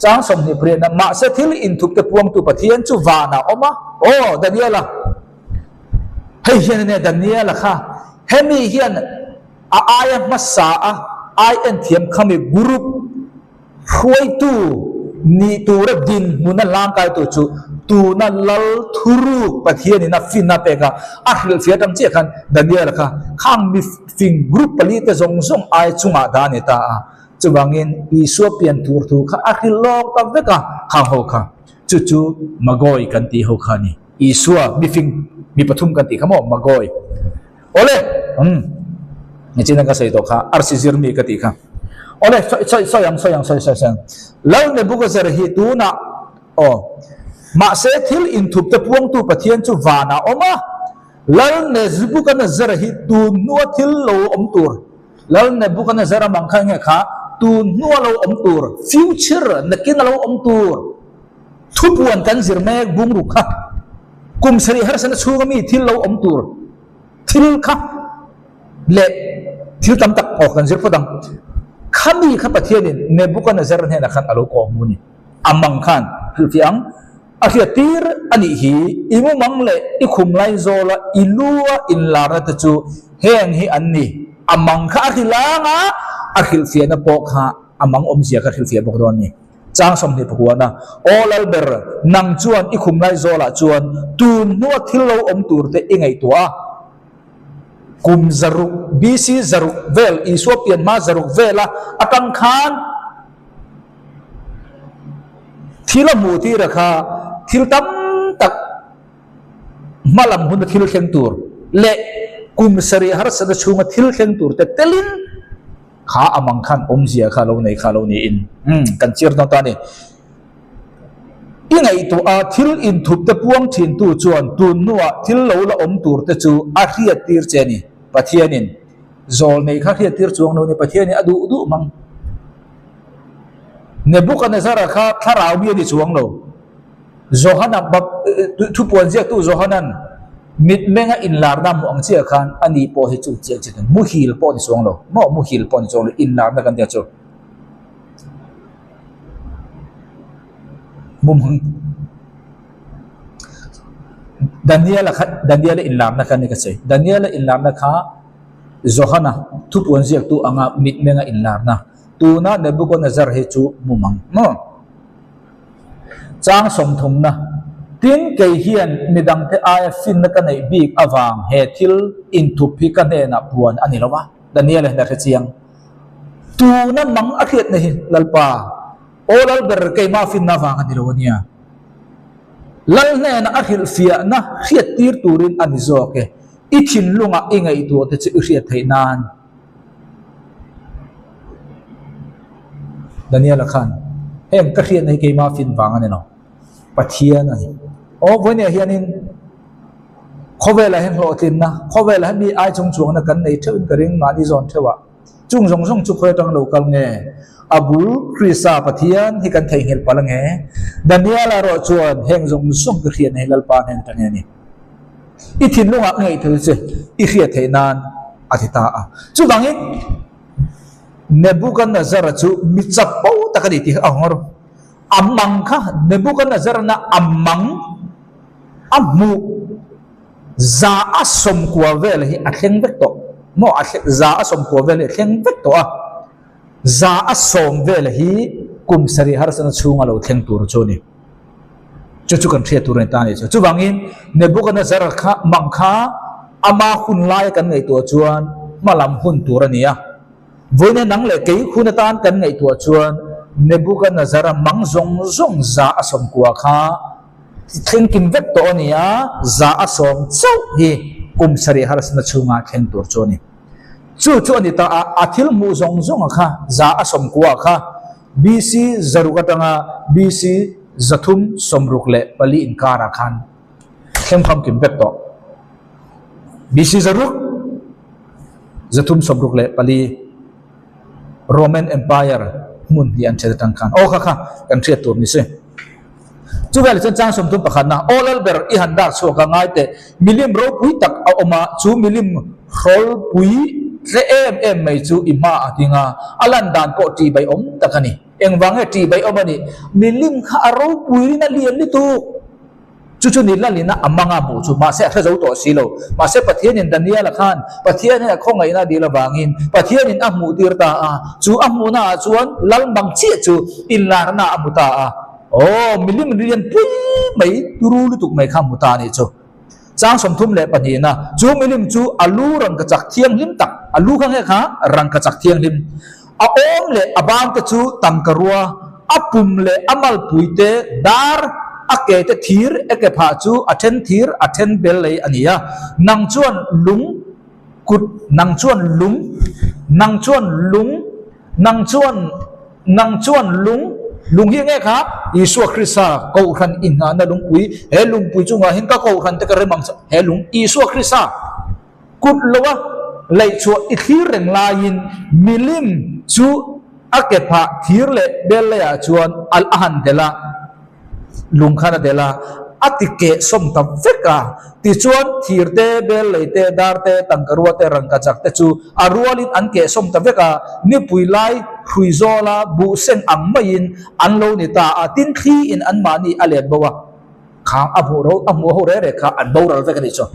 Chang 28 na mahse thil inthup te puangtu Pathian chu vanah a awm a, aw Daniela, Hei hian ania Daniela kha hemi hian a aia hmasa a ai en thiam khami group hruaitu nih tura dinhmun a hlangkaitu chu tuna lal thuruk Pathianin a fin a pek a, a hrilhfiah atang chiah khan Daniela kha khang mifing group pali te zawng zawng ai chungah dah a ni ta a. Chuvangin Isua pian tur thu kha a hrilh lawk ta vek a, khang ho kha chu chu Magoi kan tih ho kha a ni. Isua mifing mi pathum kan tih kha maw Magoi. Awle umm nichin ka sawi tawh kha arsi zir mi ka tih kha. Awle sawi sawi sawi ang sawi ang sawi sawi sawi ang. Lal Nebuchadnezzar hi tunah aw mahse thil inthup te puangtu Pathian chu vanah awm a, Lal Nebuchadnezzar hi tun hnua thil lo awm tur Lal Nebuchadnezzar a mang kha enge kha tun hnua lo awm tur future nakin a lo awm tur Thupuan kan zir mek bungruk kha kum sarih harsatna chhunga mi thil lo awm tur thil kha leh thil tam tak aw kan zir phawt ang. Khami kha Pathianin Nebuchadnezzar hnenah khan a lo kawh hmu a ni. A mang khan hrilhfiah ang. A hriat tir a nih hi i mumang leh i khum lai zawla i lua inlarna te chu heng hi an ni. A mang kha a hrilh ang a, a hrilhfiahna pawh kha a mang awmzia kha hrilhfiah bawk dawn a ni. Chang 20 pakuana, Aw Lalber, nang chuan i khum lai zawlah chuan tun hnua thil lo awm tur te i ngaihtuah a. Kum zaruk, BC zaruk vel, Isua pian hma zaruk vela atang khan thil a hmuh tir a kha thil tam tak hma lam huna thil thleng tur leh kum sarih harsatna chhunga thil thleng tur te telin Kha a mang khan awmzia kha lo nei kha lo niin kan chir dawn ta a ni. I ngaihtuah a thil inthup te puang thintu chuan tun hnuah thil lo la awm tur te chu a hriat tir che a ni. Pathianin zawl nei kha hriat tir chuang lo a ni. Pathianin a duh duh mang. Nebuchadnezzar-a kha thlarau mi a ni chuang lo. Johana thupuan ziaktu Johanan mitmenga inlarna hmuh ang chiah khan ani pawh hi chu chiah chiah muhil pawh ni chuang lo maw muhil pawh ni chuang lo inlarna kan tia chu mumhang Daniela kha Daniela inlarna kha ni ka sawi Daniela inlarna kha Johana thupuan ziaktu anga mitmenga inlarna tuna Nebuchadnezzar hi chu mumang maw. Chang sawmthumna, Tin, kei hian midangte aia finna ka neih bik avang he thil inthup hi ka hnenah puan a ni lo a, Daniel hian a hre chiang. Tuna mang a hriatna hi Lalpa, Aw Lalber keimah finna avang a ni lo a nia. Lal hnenah a hrilhfiahna hriattir turin a ni zawk e, i thinlungah i ngaihtuahte chu i hriat theih nan. Daniela khan, Heng ka hriatna hi keimah fin vang a ni lo, Pathian a ni. Aw, vawinia hianin khawvelah hian hlawhtlinna, khawvelah hian mi ai chung chuangna kan nei theuhin ka ring mahni zawn theuhah. Chung zawng zawng chu khawi atang lo kal nge? A bul Krista Pathian hi kan theihnghilh palh ange? Daniela erawh chuan heng zawng zawng ka hriatna hi Lalpa hnen atang nge a ni. I thinlungah ka ngaihthel che i hriat theih nan a ti ta a. Chuvangin Nebuchadnezzar-a chu mi chapo tak a ni tih kha a hawng a ru. A mang kha Nebuchadnezzar-na a mang a hmuh za a sawmkua vel hi a thleng vek tawh maw a za a sawmkua vel hi a thleng vek tawh a. Za a sawm vel hi kum sarih harsatna chhunga lo thleng tur chu a ni. Chu chu kan hriat tur a ni ta a nih chu. Chuvangin Nebuchadnezzar kha mang kha ama hun laia kan ngaihtuah chuan hma lam hun tur a ni a. Vawiin nang leh kei hun atan kan ngaihtuah chuan Nebuchadnezzar-a mang zawng zawng 190 kha thleng kim vek tawh a ni a, 110 chauh hi kum sarih harsatna chhunga thleng tur chu a ni. Chu chu a ni ta a, a thil hmuh zawng zawnga kha 190 kha BC 600 atanga BC 364 inkarah khan thleng famkim vek tawh. BC 600, 364 Roman Empire hmun hi an hriat atang khan aw kha kha kan hriat tur ni si. Chuvel chuan chang 31 pakhatna aw Lalber i han dak chhuak a ngai teh milim ropui tak a awm a, chu milim hrawlpui tle em em mai chu i hma a ding a, a lan dan pawh ṭihbai awm tak a ni. Engvang nge ṭihbai awm a nih? Milim kha a ropuiin a lian lutuk. Chu chu ni lalina a mang a hmuh chu, mahse a hre zo tawh si lo. Mahse Pathianin Daniela khan Pathianin a khawngaihna a dil avangin Pathianin a hmuh tir ta a, chu a hmuhna ah chuan lal mang chiah chu inlarna a hmu ta a. Aw, milim rian pui mai, turu lutuk mai kha a hmu ta a nih chu. Chang 32na, chu milim chu a lu rangkachak thianghlim tak, a lu kha nge kha rangkachak thianghlim, a awm leh a bangte chu tangka rua, A pum leh a malpui te dar, a ke te thir, e ke phah chu a then thir, a then bel lei a ni a. Nang chuan lung kut, nang chuan lung, nang chuan lung, nang chuan, nang chuan lung, lung hi enge kha? Isua Krista Kohhran inngahna lungpui, he lungpui chungah hian ka Kohhran te ka rem ang che, he lung Isua Krista kut loa laihchhuah i thlir reng laiin milim chu a ke phah thir leh bel leiah chuan al a han delh a, lung khan a delh a, a ti keh sawm ta vek a. Tichuan thir te, bel lei te, dar te, tangka rua te, rangka chak te chu a rualin an keh sawm ta vek a, nipui lai hrui zawla buh seng ang maiin an lo ni ta a, tin thliin anmahni a let bo a, khang a hmuh ro a hmuh ho reh reh kha an boral vek a nih chu.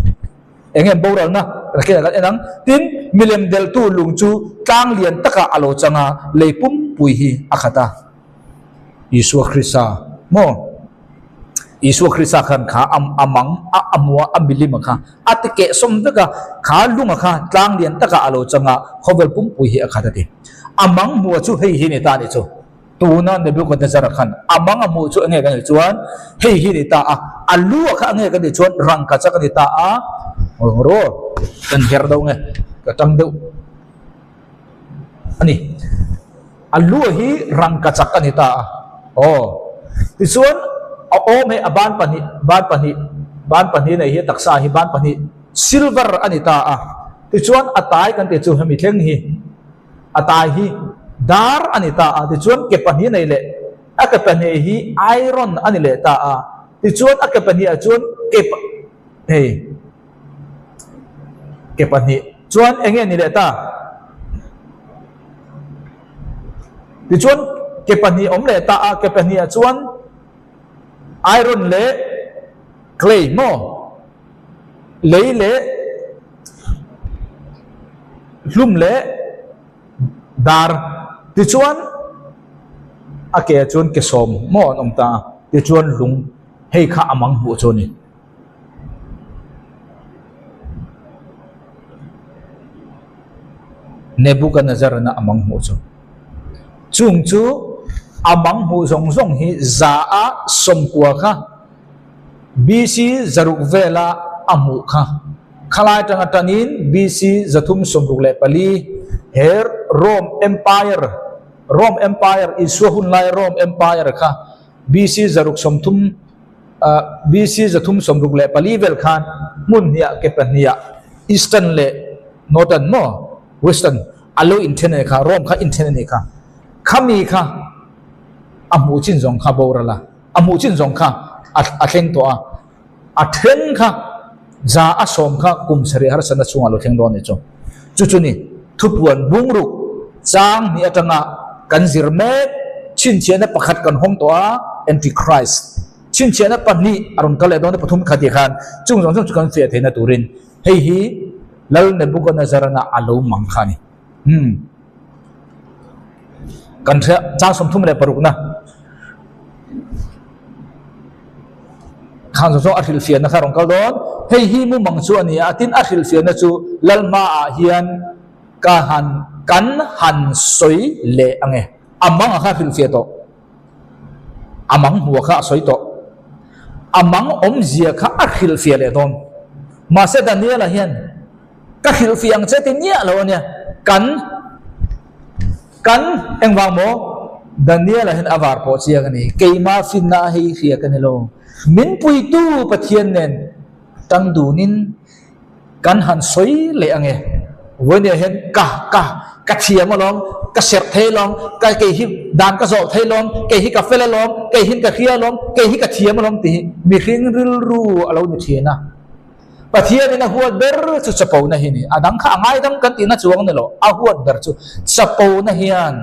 Eng nge boralna rakin a kan en ang? Tin, milem deltu lung chu tlang lian takah a lo chang a, lei pumpui hi a khat a. Isua Krista maw? Isua Krista khan kha a mang a a hmu a, a milim a kha a ti keh sawm vek a, kha lunga kha tlang lian takah a lo chang a, khawvel pumpui hi a khat a ti. A mang hmua chu hei hi ni ta a nih chu. Tuna Nebuchadnezzar-a khan a mang a hmuh chu enge ka nih chuan hei hi ni ta a, a lu a kha enge ka nih chuan rangkachak a ni ta a, ro kan her deuh nge ka tang deuh a ni, a lu a hi rangkachak a ni ta a, aw tichuan a awm hei a ban pahnih ban pahnih ban pahnih nei hi a taksa hi ban pahnih silver a ni ta a, tichuan a tai kan tih chu hemi thleng hi. A tai hi dar a ni ta a, tichuan ke pahnih nei leh a ke pahnih hi iron a ni leh ta a, tichuan a ke pahnih ah chuan ke hei ke pahnih chuan eng nge ni leh ta? Tichuan ke pahnih awm leh ta a, ke pahnih ah chuan iron leh clay maw? Lei leh hlum leh dar tichuan a ke ah chuan ke sawm maw an awm ta a, tichuan lung hei kha a mang hmuh chu a ni. Nebuchadnezzar a mang hmuh chu. Chung chu a mang hmuh zawng zawng hi 190 kha BC 600 vela a hmuh kha. Khalai atanga tanin BC 364 he Rome Empire, Rome Empire, Isua hun laia Rome Empire kha BC 630, BC 364 vel khan hmun hniah ke pahniah Eastern leh Northern maw Western a lo inthen a ni kha, Rome kha inthen a ni kha. Khami kha a hmuh chin zawng kha boral a. A hmuh chin zawng kha a thleng tawh a, a then kha 110 kha kum sarih harsatna chhungah lo thleng dawn a ni chu. Chu chu ni thupuan bungruk chang hnih atanga kan zir mek chhinchhiahna pakhat kan hawng tawh a, Antichrist chhinchhiahna pahnih a rawn kal leh dawn a pathum kha tih khan chung zawng zawng chu kan fiah theihna turin hei hi Lal Nebuchadnezzar-ana a lo mang kha a ni. Umm. Kan hria chang 36na khan zawng zawng a hrilhfiahna kha rawn kal dawn. Hei hi mumang chu a ni a, tin a hrilhfiahna chu Lalhmaah hian ka han kan han sawi leh ang e. A mang a kha a hrilhfiah tawh. A mang hmuh a kha a sawi tawh. A mang awmzia kha a hrilhfiah leh dawn. Mahse Daniel-a hian ka hrilhfiah ang che ti miah lo a nia. Kan kan engvang maw? Daniel-a hian a var pawh chiang a ni. Keima finna a hei hria ka ni lo. Min puitu Pathian nen tang dunin Kan han sawi leh ang e. Vawinia hian ka, ka, ka thiam alawm, ka serh thei alawm, ka kei hi dan ka zawh thei alawm, kei hi ka fel alawm, kei hian ka hria alawm, kei hi ka thiam alawm tih hi mihring rilru a lo ni thin a. Pathianin a huat ber chu chapona hi a ni. A dang kha a ngaidam kan tihna chuang ni lo, a huat ber chu chapona hian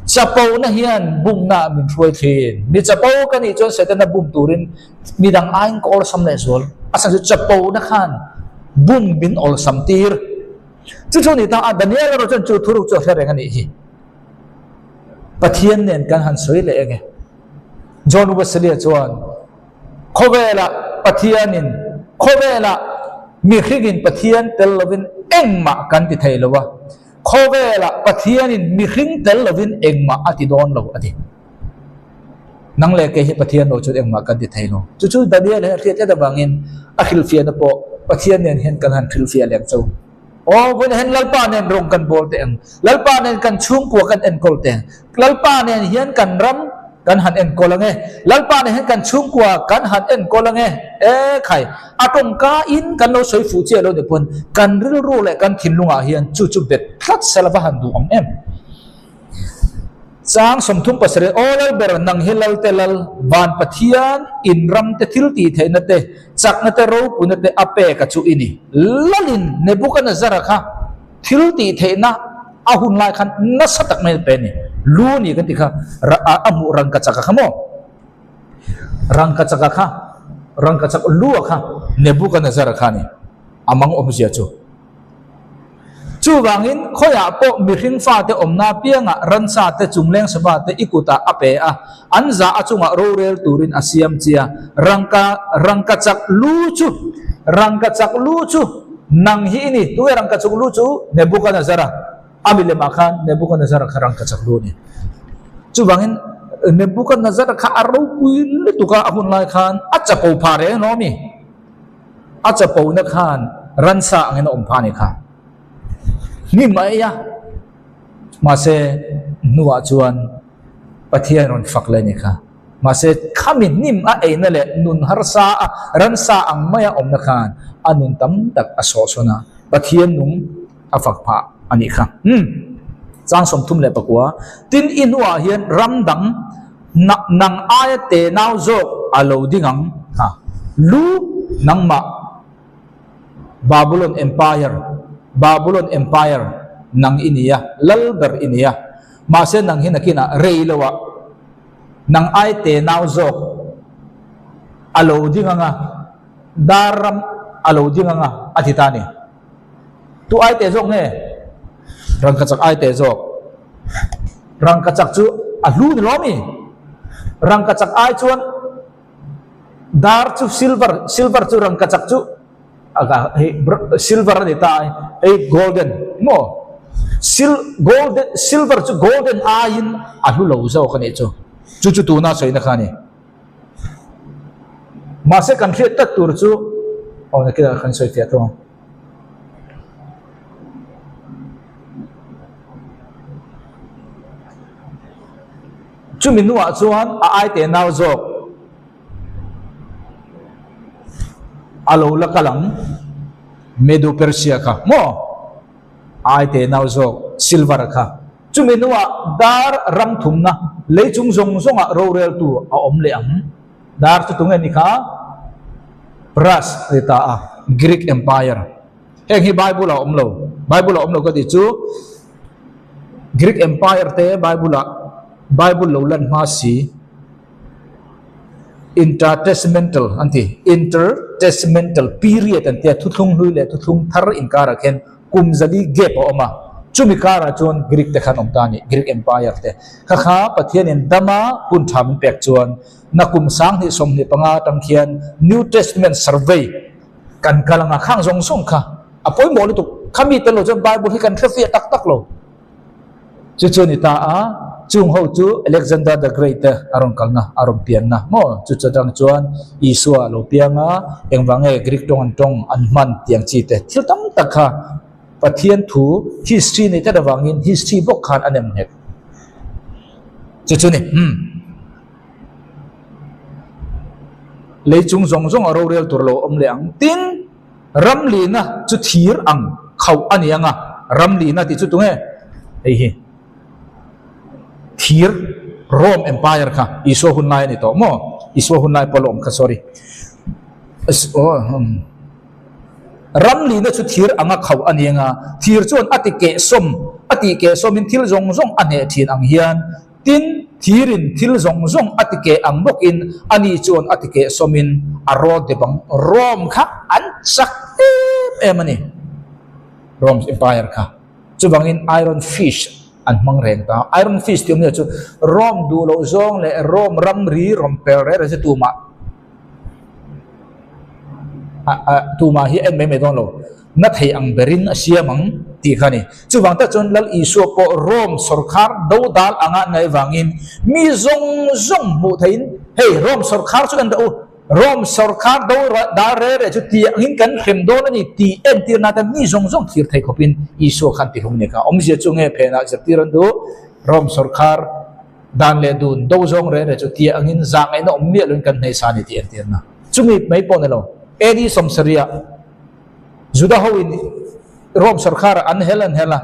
Chapona hian bumna min hruai thin. Mi chapo ka nih chuan Setana bum turin midang aiin ka awlsam leh zual. A chhan chu chapona khan bum min awlsam tir. Chu chu ni ta a, Daniel erawh chuan chu thuruk chu a hre reng a nih hi. Pathian nen kan han sawi leh eng e. John Wesley-a chuan khawvelah Pathianin khawvelah mihringin Pathian tel lovin engmah kan ti thei lo a. Khawvelah Pathianin mihring tel lovin engmah a ti dawn lo a ti. Nang leh kei hi Pathian lo chuan engmah kan ti thei lo. Chu chu Daniel hian a hriat tlat avangin a hrilhfiahna pawh Pathian nen hian kan han hrilhfiah lem cho. Aw, vawiin hian Lalpa nen rawng kan bawl teh ang. Lalpa nen kan chhungkua kan enkawl teh ang. Lalpa nen hian kan ram kan han enkawl ang e. Lalpa nen hian kan chhungkua kan han enkawl ang e. E khai, a tawngka in kan lo sawi fuh chiah lo ni pawn kan rilru leh kan thinlungah hian chu chu bet tlat sela va han duh ang em. Chang 37 Aw Lalber nang hi Lalte Lal, Van Pathian, in ram te thil tih theihna te, chakna te ropuina te a pek a chu i ni. Lalin Nebuchadnezzar-a kha Thil tih theihna a hun lai khan nasa tak mai pe a ni. Lu ni kan tih kha a hmuh rangkachak a kha maw? Rangkachak a kha, rangkachak lu a kha Nebuchadnezzar a kha a ni. A mang awmzia chu. Chuvangin khawiah pawh mihring fate awmna piangah ransa te chungleng sava te i kutah a pe a, an zah a chungah rorel turin a siam chia. Rangka rangkachak lu chu rangkachak lu chu Nang hi i ni, tunge rangkachuk lu chu Nebuchadnezzar-a, a milemah khan Nebuchadnezzar-a kha rangkachak lu a ni. Chuvangin Nebuchadnezzar-a kha a ropui lutuk a, a hun lai khan a chapo phah reng lo a mi? A chapona khan ransa angin a awm phah a ni kha. Hnim a ei a, mahse hnuah chuan Pathian rawn fak leh a ni kha. Mahse, khami hnim a eina leh nun harsa a ransa ang maia awmna khan a nun tam tak a sawhsawn a, Pathian nung a fak phah a nih kha. Umm. Chang 34, Tin, i hnuah hian ram dang nang aia tenau zawk a lo ding ang. Ha. Lu nangmah Babulon Empire, Babulon Empire, nang i ni a, lal ber i ni a. Mahse, nang hi nakinah rei loah Nang ai te nau zawk a lo ding anga, dar ram a lo ding anga a ti ta a ni. Tu ai te zawk nge? Rangkachak ai te zawk. Rangkachak chu a hlu ni lo mi? Rangkachak ai chuan dar chu silver, silver chu rangkachak chu hei silver a ni ta a, hei golden maw? Sil golden silver chu golden aiin a hlu lo zawk a nih chu. Chu chu tuna sawina kha a ni. Mahse kan hriat tlat tur chu aw nakinah kan sawi fiah thung ang. Chumi hnuah chuan a aite nau zawk. A lo la kal ang Medo Persia kha maw? Ai te nau zawk Silver kha. Chumi hnuah dar ram thumna lei chung zawng zawngah roreltu a awm leh ang. Dar chu tunge ni kha? Brass a ti ta a, Greek Empire. Heng hi Bible ah a awm lo. Bible ah a awm lo ka tih chu Greek Empire te Bible ah Bible lo lan hma si. Intertestamental an ti, Intertestamental period an tia, thuthlung hlui leh thuthlung thar inkarah khian kum zali gap a awm a, chumi karah chuan Greek te khan awm ta a ni, Greek Empire te. Kha kha Pathianin dama hun tha min pek chuan nakum 2025 atang khian New Testament survey kan kal anga khang zawng zawng kha a pawimawh lutuk. Khami tel lo chuan Bible hi kan hre fiah tak tak lo. Chu chu a ni ta a. Chung ho chu Alexander the Great te a rawn kalna, a rawn pianna maw? Chu chutang chuan Isua a lo piang a, engvang nge Greek tawng an tawng an hman tiang chi te thil tam tak kha Pathian thu history nei tlat avangin history bawk khan a nem nghet. Chu chu ni, umm. Lei chung zawng zawng a rorel tur lo awm leh ang. Tin, ramlina chu thir ang khauh a ni ang a, ramlina tih chu tunge? Hei hi. Thir, Rome Empire kha Isua hun lai a ni tawh maw? Isua hun lai pawh la awm kha, sorry. Ramlina chu thir anga khauh a ni ang a, thir chuan a ti kehsawm, a tih kehsawmin thil zawng zawng a hneh thin ang hian, Tin, thirin thil zawng zawng a ti keh ang bawkin ani chuan a ti keh sawmin a rawt dep ang. Rome kha an chak em em a ni, Rome Empire kha. Chuvangin Iron Fist an hmang reng ta. Iron Fist tih awmzia chu Rome duh loh zawng leh Rome ramri rawn pel reng reng chu tumah tumah hi en mai mai dawn lo. Na thei ang berin a siam ang tih kha a ni. Chuvang tak chuan Lal Isua pawh Rome sawrkhar dodal anga an ngaih vangin mi zawng zawng hmuh theihin, Hei, Rome sawrkhar chu en rawh u, Rome sawrkhar dodal re re chu ti angin kan hrem dawn a ni tih entirna te mi zawng zawng thlir thei khawpin Isua khan tihlum a ni kha. Awmzia chu nge phenah zirtir an duh? Rome sawrkhar dan leh dun do zawng re re chu ti angin zahngaihna awm miah loin kan hneisa a ni tih entirna. Chumi mai pawh ni lo, AD sawmsarih ah, Juda ho in Rome sawrkhar an hel an hel a,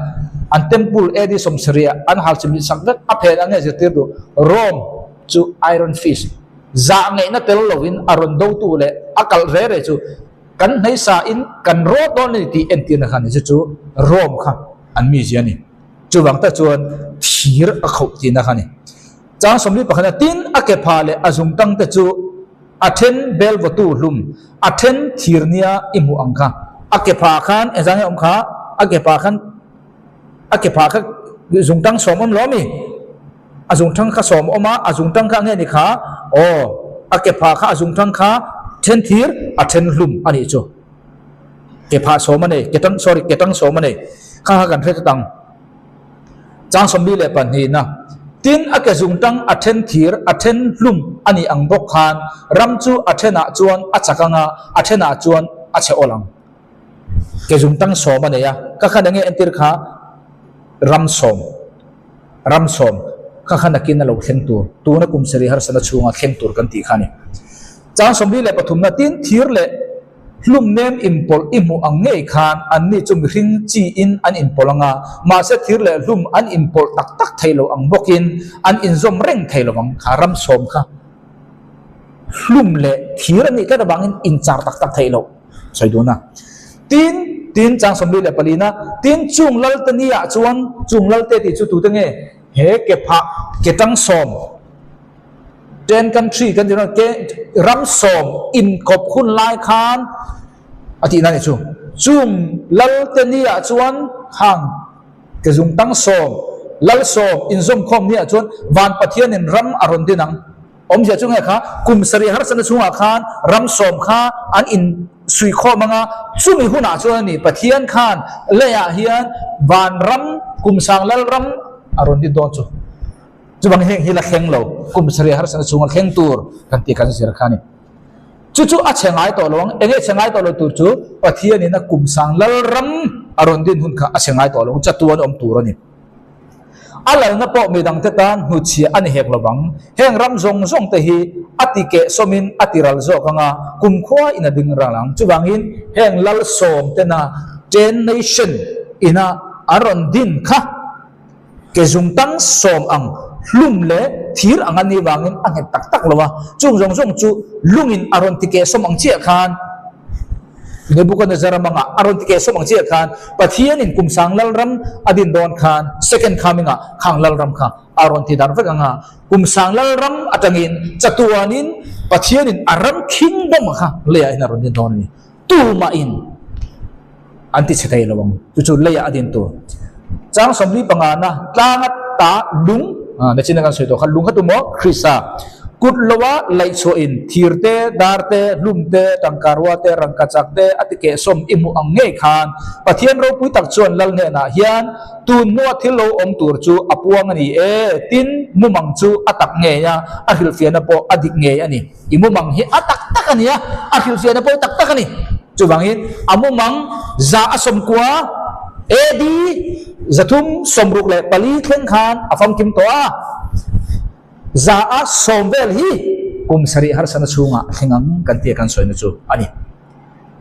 an temple AD 70 ah an hal chimih sak vek a phen ang nge zirtir duh. Rome chu Iron Fist zah ngeihna tel lo in a rawn dotu leh a kalh re re chu kan hmeisa in kan rawt dawn a ni tih entirna kha a ni. Chu chu Rome kha an mizia a ni. Chuvang tak chuan thir a khauh tihna kha a ni. Chang 41 a tin a ke phah leh a zungtang te chu A then bel vawtu hlum, a then thir nia i hmuh ang kha. A ke phah khan engzah nge awm kha? A ke phah khan a ke phah kha zungtang sawm awm lo ami? A zungthang kha sawm awm a, a zungtang kha nge ni kha? Aw, a ke phah kha a zungthang kha then thir, a then hlum a nih chu. Ke phah sawm a nei, ke tang sorry ke tang sawm a nei. Kha kha kan hre tlat ang. Chang 42na, Tin, a ke zungtang a then thir, a then hlum a nih ang bawk khan ram chu a thenah chuan a chak ang a, a thenah chuan a chhe awl ang. Ke zungtang sawm a nei a, ka khan enge entir kha ram sawm, ram sawm kha khan nakin a lo thleng tur, tuna kum sarih harsatna chhunga thleng tur kan tih kha a ni. Chang 43na, Tin, thir leh. Hlum nem inpawlh i hmuh ang ngei khan anni chu mihring chiin an inpawlh ang a, mahse thir leh hlum an inpawlh tak tak thei lo ang bawkin an inzawm reng thei lo ang. Kha ramsawm kha hlum leh thir a nih tlat avangin inchar tak tak theih loh sawi dun a. Tin, tin chang 44 na, tin chung lalte niah chuan chung lalte tih chu tute nge? He ke phah ke tang sawm. Ten country kan tih ke ram sawm inkawp hun lai khan a tihna ni chu. Chung lal te niah chuan hang ke zung tang sawm, lal sawm inzawm khawm niah chuan van Pathianin ram a rawn din ang. Awmzia chu nge kha kum sarih harsatna chhungah khan ram sawm kha an in suih khawm ang a, chumi hunah chuan a ni Pathian khan leiah hian van ram kum sang lal ram a rawn din dawn chu. Chuvang heng hi la thleng lo, kum sarih harsatna chhunga thleng tur kan tih kan zir kha a ni. Chu chu a chhe ngai tawh lo ang, enge chhe ngai tawh lo tur chu Pathianin a kum sang lalram a rawn din hun kha a chhe ngai tawh lo ang, chatuan awm tur a ni. A lalna pawh midangte tan hnutchhiah a ni hek lo vang, heng ram zawng zawng te hi a ti keh sawmin a ti ral zawk ang a, kumkhua in a ding ral ang. Chuvangin heng lal sawm tena Ten Nation ina an rawn din kha, Ke zungtang sawm ang hlum leh thir ang a nih vangin a nghet tak tak lo a, chung zawng zawng chu lungin a rawn ti kehsawm ang chiah khan Nebuchadnezzar mangah a rawn ti kehsawm ang chiah khan Pathianin kum sang lalram a din dawn khan second coming-ah khang lalram kha a rawn ti dar vek ang a, kum sang lalram atangin chatuanin Pathianin a ram kingdom kha leiah hian a rawn din dawn a ni. Tumahin an ti chhe thei lo ang. Chu chu leiah a din tur. Chang 45 na tlanga ta lung, ah, nachin a kan sawi tawh kha, lung kha tu maw? Krista. Kut loa laih chhuahin thir te, dar te, hlum te, tangkarua te, rangkachak te a ti kehsawm i hmuh ang ngei khan Pathian ropui tak chuan Lal hnenah hian tun hnua thil lo awm tur chu a puang a ni e, tin mumang chu a tak ngei a, a hrilhfiahna pawh a dik ngei a ni. I mumang hi a tak tak a ni a, a hrilhfiahna pawh tak tak a ni. Chuvangin a mumang 190 AD 364 thleng khan a famkim tawh a. 110 vel hi kum sarih harsana chhungah thleng ang kan tia kan sawina chu a ni.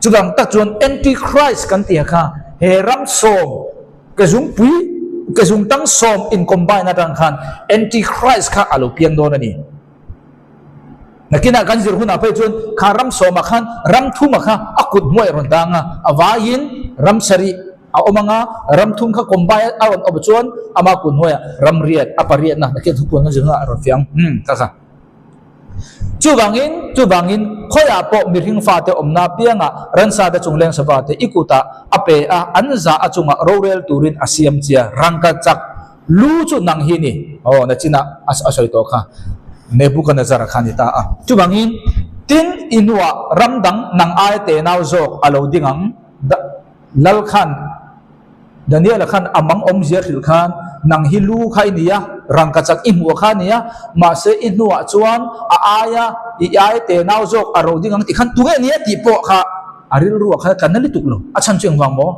Chuvang tak chuan Antichrist kan tia kha he ram sawm ke zungpui ke zungtang sawm in combine atang khan Antichrist kha a lo piang dawn a ni. Nakinah kan zir hunah phei chuan kha ram sawmah khan ram thumah kha a kut hmuai a rawn dang a, a vaiin ram sarih a awm ang a, ram thum kha combine a rawn awm chuan ama kut hnuaiah ram riat a pariatna nakin thupuan kan zir hunah a rawn fiah ang. Umm ka kha. Chuvangin, chuvangin khawiah pawh mihring fate awmna piangah ransate chungleng savate i kutah a pe a, an zah a chungah rorel turin a siam chia rangka chak Lu chu nang hi ni. Aw, nachinah a sawi tawh kha. Nebuchadnezzar kha a ni ta a. Chuvangin, tin i hnuah ram dang nang aia tenau zawk a lo ding ang. Lal khan, Daniel-a khan a mang awmzia hrilh khan, nang hi lu kha i ni a, rangkachak i hmuh kha a ni a, mahse i hnuah chuan a aia, i aia tenau zawk a ro ding ang tih khan tunge a ni a tih pawh kha a rilruah khan a tla na lutuk lo. A chhan chu engvang maw?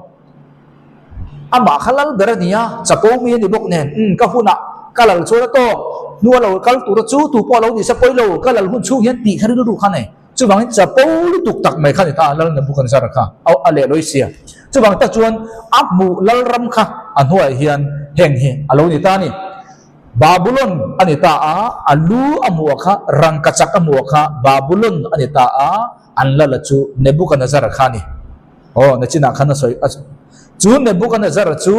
Amah kha lal ber a ni a, chapo mi a ni bawk nen, umm ka hunah ka lal chuan a tawk, hnua lo kal tura chu tu pawh a lo ni se pawi lo, ka lal hun chhung hian tih kha rilru kha nei. Chuvangin chapo lutuk tak mai kha ni ta a, Lal Nebuchadnezzar kha a leh lawi sia. Chuvang tak chuan a hmuh lal ram kha a hnuaiah hian heng hi a lo ni ta a ni. Babulon a ni ta a, a lu a hmuh kha rangkachak a hmuh kha Babulon a ni ta a, an lal a chu Nebuchadnezzar kha a ni. Aw, nachinah khan a sawi a, chu Nebuchadnezzar chu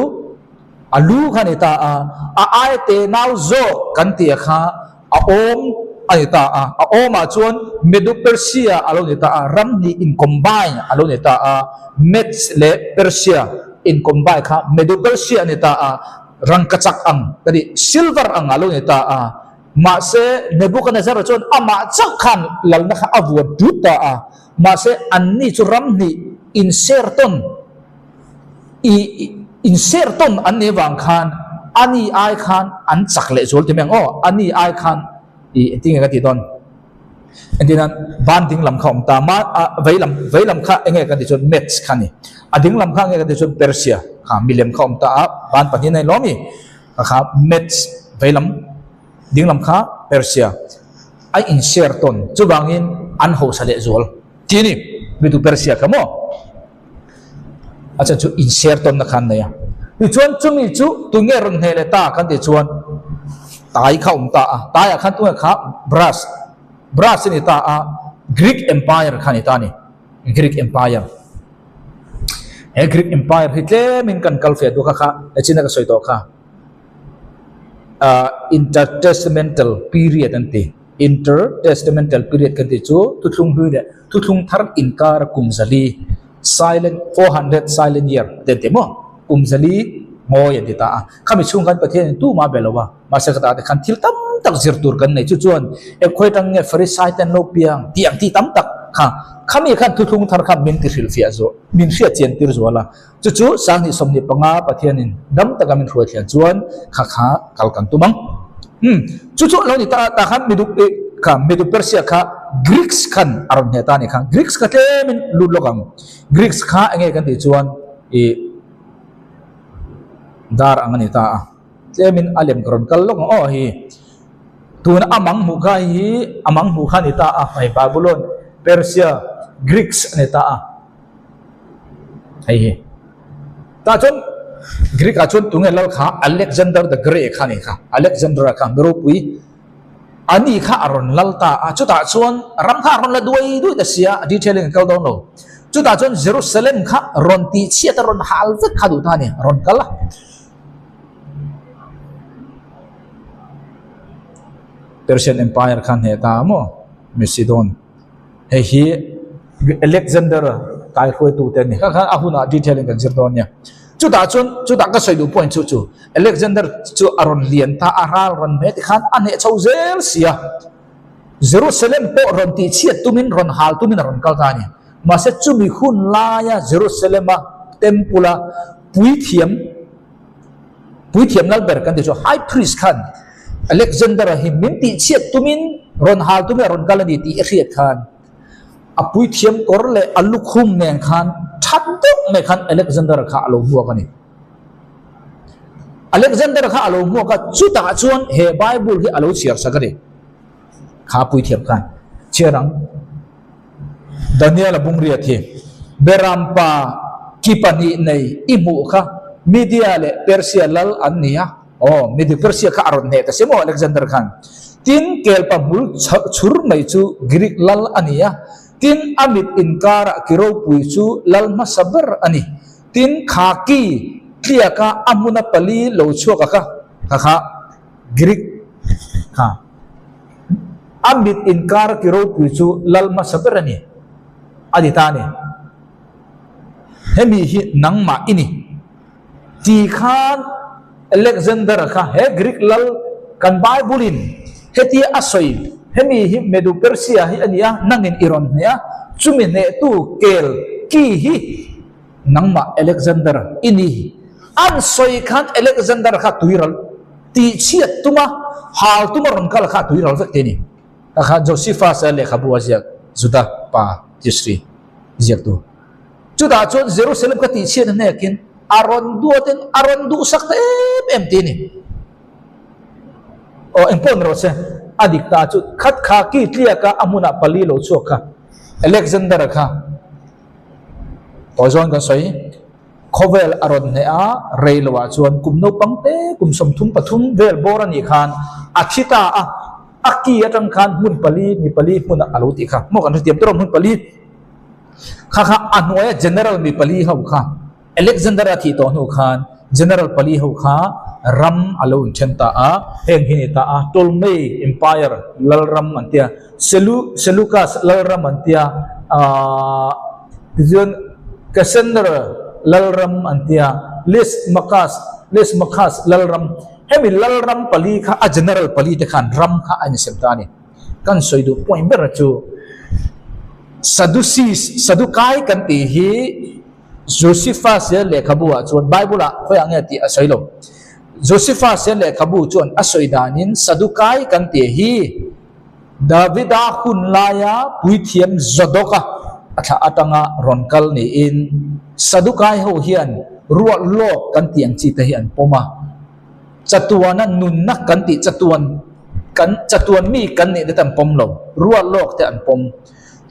a lu kha a ni ta a, a ai te nau zawk kan tih kha a awm a ni ta a, a awmah chuan Medo-Persia a lo ni ta a, ram hnih in combine a lo ni ta a, Medes leh Persia in combine kha Medo-Persia a ni ta a, rangkachak ang ka tih silver ang a lo ni ta a, mahse Nebuchadnezzar chuan amah chauh khan lalna kha a vuat tut ta a. Mahse, anni chu ram hnih insertawn i insertawn an nih avang khan ani ai khan an chak leh zual ti mai ang aw, ani ai khan i engtin nge ka tih dawn? Entir nan ban ding lam kha a awm ta, ma a vei lam vei lam kha enge kan tih chuan Medes kha a ni, a ding lam kha enge kan tih chuan Persia kha milem kha a awm ta a, ban pahnih a ni lawm i, kha kha Medes vei lam. Dinglam kha Persia a inshare tawn, chuvangin an hausa leh zual ti a ni. Mitu Persia kha maw? A chhan chu inshare tawnna kha an nei a. Tichuan chumi chu tunge rawn hneh leh ta kan tih chuan tai kha a awm ta a, taiah khan tunge kha Brass, Brass a ni ta a, Greek Empire kha a ni ta a ni, Greek Empire. He Greek Empire hi tlemin kan kal fe duak a kha, echin a ka sawi tawh kha. Intertestamental period an ti. Intertestamental period kan tih chu thuthlung hlui leh thuthlung thar inkar kum zali silent 400 silent year te an ti maw? Kum zali ngawi an ti ta a. Khami chhung khan Pathian in tumah be lo a, mahse ka tate khan thil tam tak zir tur kan nei. Chu chuan engkhawi atang nge Pharisai te an lo piang tih ang tih tam tak kha khami khan thuthlung thar kha min ti hrilhfiah zual min hriatchian tir zual a. Chu chu 2025 Pathianin dam taka min hruai thlian chuan kha kha kal kan tum ang. Umm, chu chu lo ni ta ta khan Midu kha Midu Persia kha Greeks khan a rawn hneh ta a ni kha. Greeks kha tlemin lut lawk ang. Greeks kha enge kan tih chuan i dar ang a ni ta a. Tlemin a lem ka rawn kal lawk ang aw hi. Tuna a mang hmuh kha hi a mang hmuh kha a ni ta a. Hei Babylon, Persia, Greeks a ni ta a. Hei hi. Tah chuan Greek ah chuan tunge lal kha Alexander the Great kha a ni kha. Alexander kha mi ropui ani kha a rawn lal ta a. Chutah chuan ram kha a rawn la duai duai ta sia, a detail in kal dawn lo. Chutah chuan Jerusalem kha rawn tih chhiat a rawn hal vek kha duh ta a ni, a rawn kal a. Persian Empire kha a hneh ta a maw? Macedon. Hei hi Alexander kaihruaitu te a ni. Kha khan a hunah detail in kan zir dawn nia. Chutah chuan chutah ka sawi duh point chu chu Alexander chu a rawn lian ta a, ral rawn hme tikhan a hneh chho zel si a. Jerusalem pawh rawn tihchhiat tumin, rawn hal tumin a rawn kal ta a ni. Mahse chumi hun laia Jerusalem-a Temple-a puithiam, puithiam lal ber kan tih chu High Priest khan Alexander-a hi min tihchhiat tumin, rawn hal tumin a rawn kal a ni tih i hriat khan a puithiam kawr leh a lukhum nen khan that deuh mai khan Alexander-a kha a lo hmuak a ni. Alexander kha a lo hmuak a, chutah chuan he Bible hi a lo chhiar sak a ni. Kha puithiam khan chhiar ang. Daniel a bungriat hi Berampa ki pahnih nei i hmuh kha Media leh Persia lal an ni a. Aw, Media Persia kha a rawn hneh ta si maw Alexander khan. Tin, kelpa hmul chhur mai chu Greek lal a ni a. Tin, a mit inkarah ki ropui chu lal hmasa ber a ni. Tin, kha ki tliaka a hmuna pali lo chhuak a kha, kha kha Greek kha a mit inkar ki ropui chu lal hmasa ber a ni, a ti ta a ni. Hemi hi nangmah i ni. Ti khan Alexander-a kha he Greek lal kan Bible-in hetia a sawi, hemi hi Medo-Persia hi a ni a, nangin i rawn hneh a, chumi hnehtu kel ki hi Nangmah Alexander i ni. An sawi khan Alexander kha tuiral tihchhiat tuma hal tuma rawn kal kha tuiral vek te ni. Kha kha Josephus a lehkhabu a ziak Juda pa Tisri ziaktu. Chutah chuan Jerusalem kha tihchhiat hnekin a rawn duatin a rawn duhsak ta em em te ni. Aw engpawh ni rawh se a dik ta chu khat kha ki tliaka a hmunah pali lo chhuak kha Alexander kha Tawi zawn kan sawi, khawvel a rawn hneh a, rei loah chuan kum naupang te kum 33 vel bawr a nih khan a thi ta a, a ki atang khan hmun pali mi pali hmunah a lo tih kha maw kan hrethiam tur a hmun pali kha kha a hnuaia general mi pali ho kha Alexander a thih tawh hnu khan general pali ho kha ram a lo inthen ta a, heng hi ni ta a, Ptolemy Empire lalram an tia, Selu Seleucus lalram an tia, aah tichuan Cassander lalram an tia, Lysimachus Lysimachus lalram, hemi lalram pali kha a general pali te khan ram kha a insem ta a ni. Kan sawi duh point ber chu Sadducees Sadukai kan tih hi Josephus hian lehkhabu ah chuan Bible ah khawiah nge tih a sawi lo. Josephus hian lehkhabu chuan a sawi danin Sadukai kan tih hi Davida hun laia puithiam Zadoka a thlah atanga rawn kal niin Sadukai ho hian ruah lawk kan tih ang chi te hi an pawm a. Chatuana nunna kan tih chatuan kan chatuan mi kan nih te an pawm lo, ruah lawk te an pawm.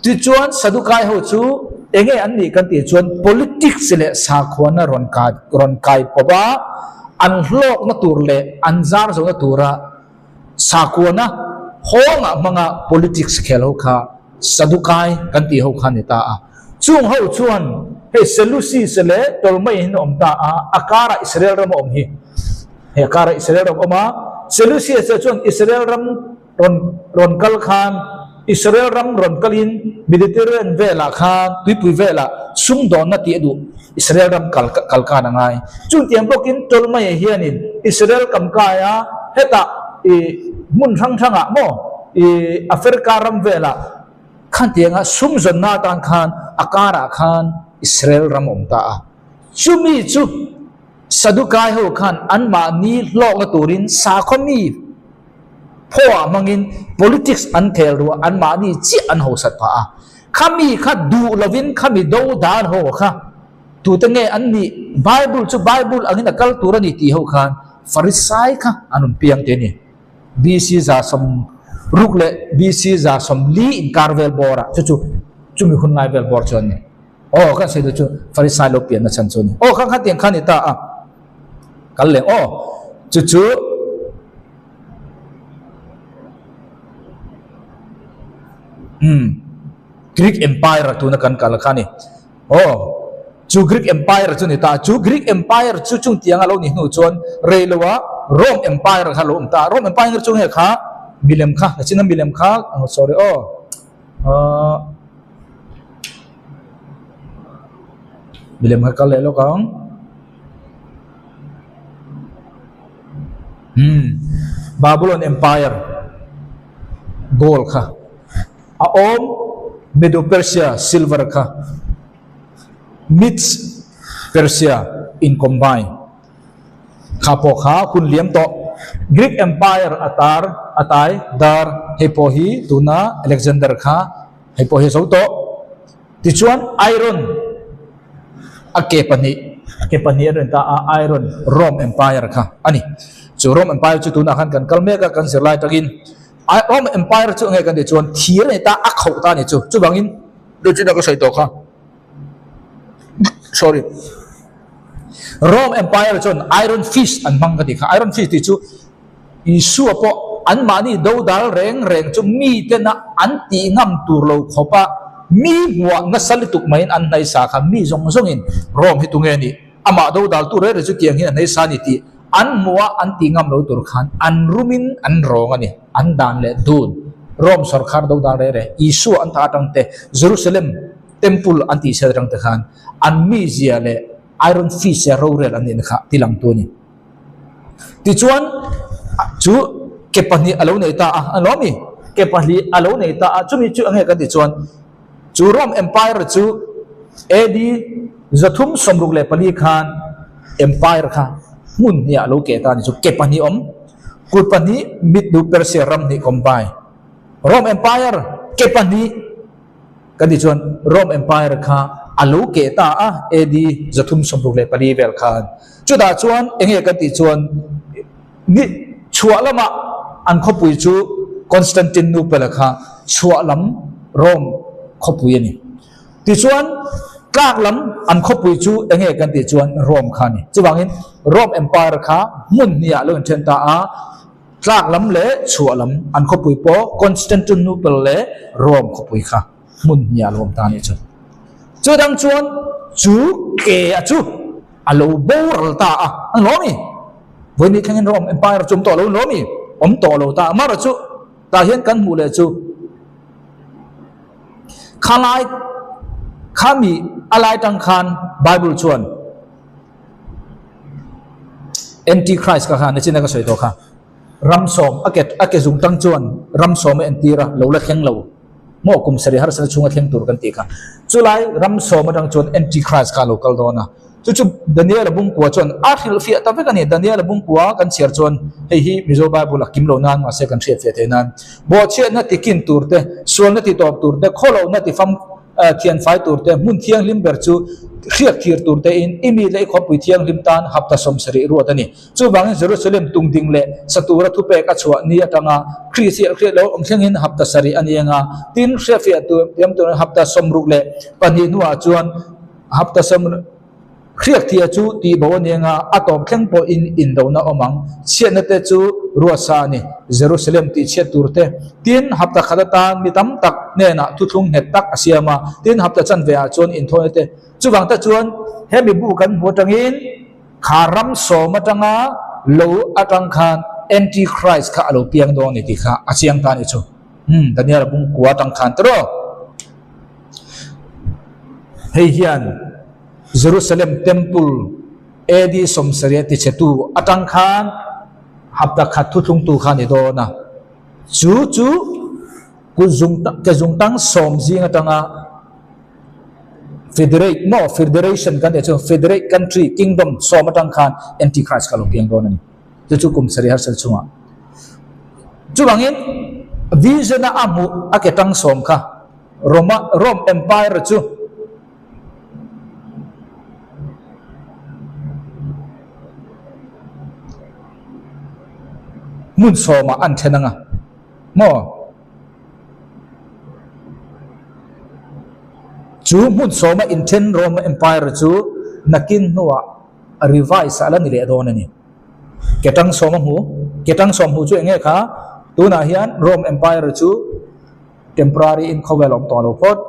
Tichuan Sadukai ho chu enge an nih kan tih chuan politics leh sakhuana rawn kai rawn kai pawp a, an hlawkna tur leh an zar zona tura sakhuana hawngah hmanga politics khel ho kha Sadukai kan tih ho kha ni ta a. Chung ho chuan hei Seleucis leh Ptolemy hi an awm ta a, a karah Israel ram a awm hi. Hei a karah Israel ram a awm a, Seleucis chuan Israel ram rawn rawn kal khan Israel ram rawn kalin Mediterranean velah khan tuipui velah sumdawnna tih a duh Israel ram kal kal khan a ngai. Chutiang bawkin Ptolemy hianin Israel kam kaia hetah ih hmun hrang hrangah maw ih Africa ram velah khan tianga sum zawnna atan khan a karah khan Israel ram a awm ta a. Chumi chu Sadukai ho khan anmahni hlawkna turin sakhaw mi Phaw-ah hmangin politics an khel ruah anmahni chiah an hosat phah a. Khami kha duh lovin khami do dan ho kha tute nge an nih? Bible chu Bible angin a kal tur a ni tih ho khan Farisai kha an rawn piang te a ni. BC 60 leh BC 140 inkar vel bawrah chu chu chumi hun lai vel bawr chu an ni. Aw kan sawi duh chu Farisai lo pianna chhan chu a ni. Aw kha khatiang kha a ni ta a. Kal leh aw chu chu umm Greek Empire tuna kan kal kha ni aw chu Greek Empire chu ni ta chu Greek Empire chu chung tiang a lo ni hnu chuan rei lo a Rome Empire kha lo awm ta Rome Empire chu nge kha milem kha nachina milem kha sorry aw ahh milem kha kal leh lawk ang. Umm Babylon Empire gold kha. A awm Medo-Persia silver kha Medes Persia in combine kha pawh kha hun liam tawh. Greek Empire a tar a tai dar hei pawh hi tuna Alexander kha hei pawh hi a zo tawh. Tichuan iron a ke pahnih ke pahnih an rawn ta a iron Rome Empire kha a ni. Chu Rome Empire chu tunah khan kan kal mek a kan zirlai takin Rome Empire chu enge kan tih chuan thir a ni ta a khauh ta a ni chu. Chuvangin Regina ka sawi tawh kha sorry Rome Empire chuan Iron Fist an hmang ka tih kha. Iron Fist tih chu Isua pawh anmahni dodal reng reng chu mitena an tih ngam tur lo khawpa mi hmuah nasa lutuk maiin an hnaisa kha mi zawng zawngin Rome hi tunge nih amah dodal tur reng reng chu tiang hian a hnaisa a ni tih an hmuah an tih ngam lo tur khan an rumin an rawng a ni. An dan leh dun Rome sawrkhar dodal reng reng Isua an ta atang te Jerusalem Temple an tih chhiat atang te khan an mizia leh Iron Fist a rorel an nihna kha tilangtu a ni. Tichuan, chu ke pahnih a lo nei ta a, a lawm i? Ke pahnih a lo nei ta a, chumi chu enge kan tih chuan, chu Rome Empire chu AD 364 khan Empire kha hmun hnih ah a lo keh ta a ni chu, ke pahnih awm, kut pahnih, Mid-nu Persia ram hnih combine. Rome Empire ke pahnih. Kan tih chuan Rome Empire kha a lo keh ta a AD 364 vel khan. Chutah chuan enge kan tih chuan ni chhuah lamah an khawpui chu Constantinople kha chhuah lam Rome khawpui a ni. Tichuan tlak lam an khawpui chu enge kan tih chuan Rome kha a ni. Chuvangin Rome Empire kha hmun hniah a lo inthen ta a. Tlak lam leh chhuah lam an khawpui pawh Constantinople leh Rome khawpui kha hmun hniah a lo awm ta a nih chu. Chu dang chuan chu ke a chu a lo boral ta a, an lawm i. Vawiin thlengin Rome Empire chu awm tawh lo an lawm i, awm tawh lo ta a. Amaherawhchu chu tah hian kan hmuh leh chu khalai khami a lai tang khan Bible chuan Antichrist ka kha nachina ka sawi tawh kha ram sawm a ke a ke zung tang chuan ram sawm a entir a lo la thleng lo maw kum sarih harsatna chhunga thleng tur kan tih kha chulai ram sawm atang chuan Antichrist kha a lo kal dawn a chu chu Daniel-a bungkua chuan a hrilhfiah ta vek a ni Daniel-a bungkua kan chhiar chuan hei hi Mizo Bible a kim lo nan mahse kan hriatfiah theih nan bawhchhiatna ti kin tur te sualna ti tawp tur te khawlohna ti fam Thianfai turte, hmun thianghlim ber chu hriak thir turtein i mi leh i khawpui thianghlim tan hapta sawmsarih ruat a ni. Chuvangin Jerusalem tungding leh sa tura thupek a chhuah ni atanga Khrih hi hriat lo awm thlengin hapta sarih a ni anga, tin hriafiah tur tiam turin hapta sawmruk leh pahnih hnuah chuan hapta sawm Hriak thia chu tih bo a ni anga a tawp thleng pawhin indona awm ang. Chhiatna te chu ruatsa a ni. Jerusalem tih chhiat tur te. Tin, hapta khat atan mi tam tak hnenah thuthlung nghet tak a siam a. Tin, hapta chanve ah chuan inthawina te. Chuvang te chuan he mibu kan hmu atangin kha ram sawm atanga lo atang khan Antichrist kha a lo piang dawn a ni tih kha a chiang ta a ni chu. Umm, Daniel a bungkua atang khan tiraw. Hei hian Jerusalem Temple AD 70 tichhetu atang khan hapta khat thuthlungtu kha a ni dawn a. Chu chu kut zung ke zung tang sawm zing atanga Federate maw Federation kan tih chu Federate country kingdom sawm atang khan Antichrist kha a lo piang dawn a ni. Chu chu kum sarih harsat chungah. Chuvangin vision a a hmuh a ke tang sawm kha Roma Rome Empire chu hmun sawmah an then anga maw? Chu hmun sawma inthen Rome Empire chu nakin hnuah revise a la ni leh dawn a ni. Ke tang sawm a hmu. Ke tang sawm hmu chu eng nge kha? Tunah hian Rome Empire chu temporary in khawvel a awm tawh lo phawt.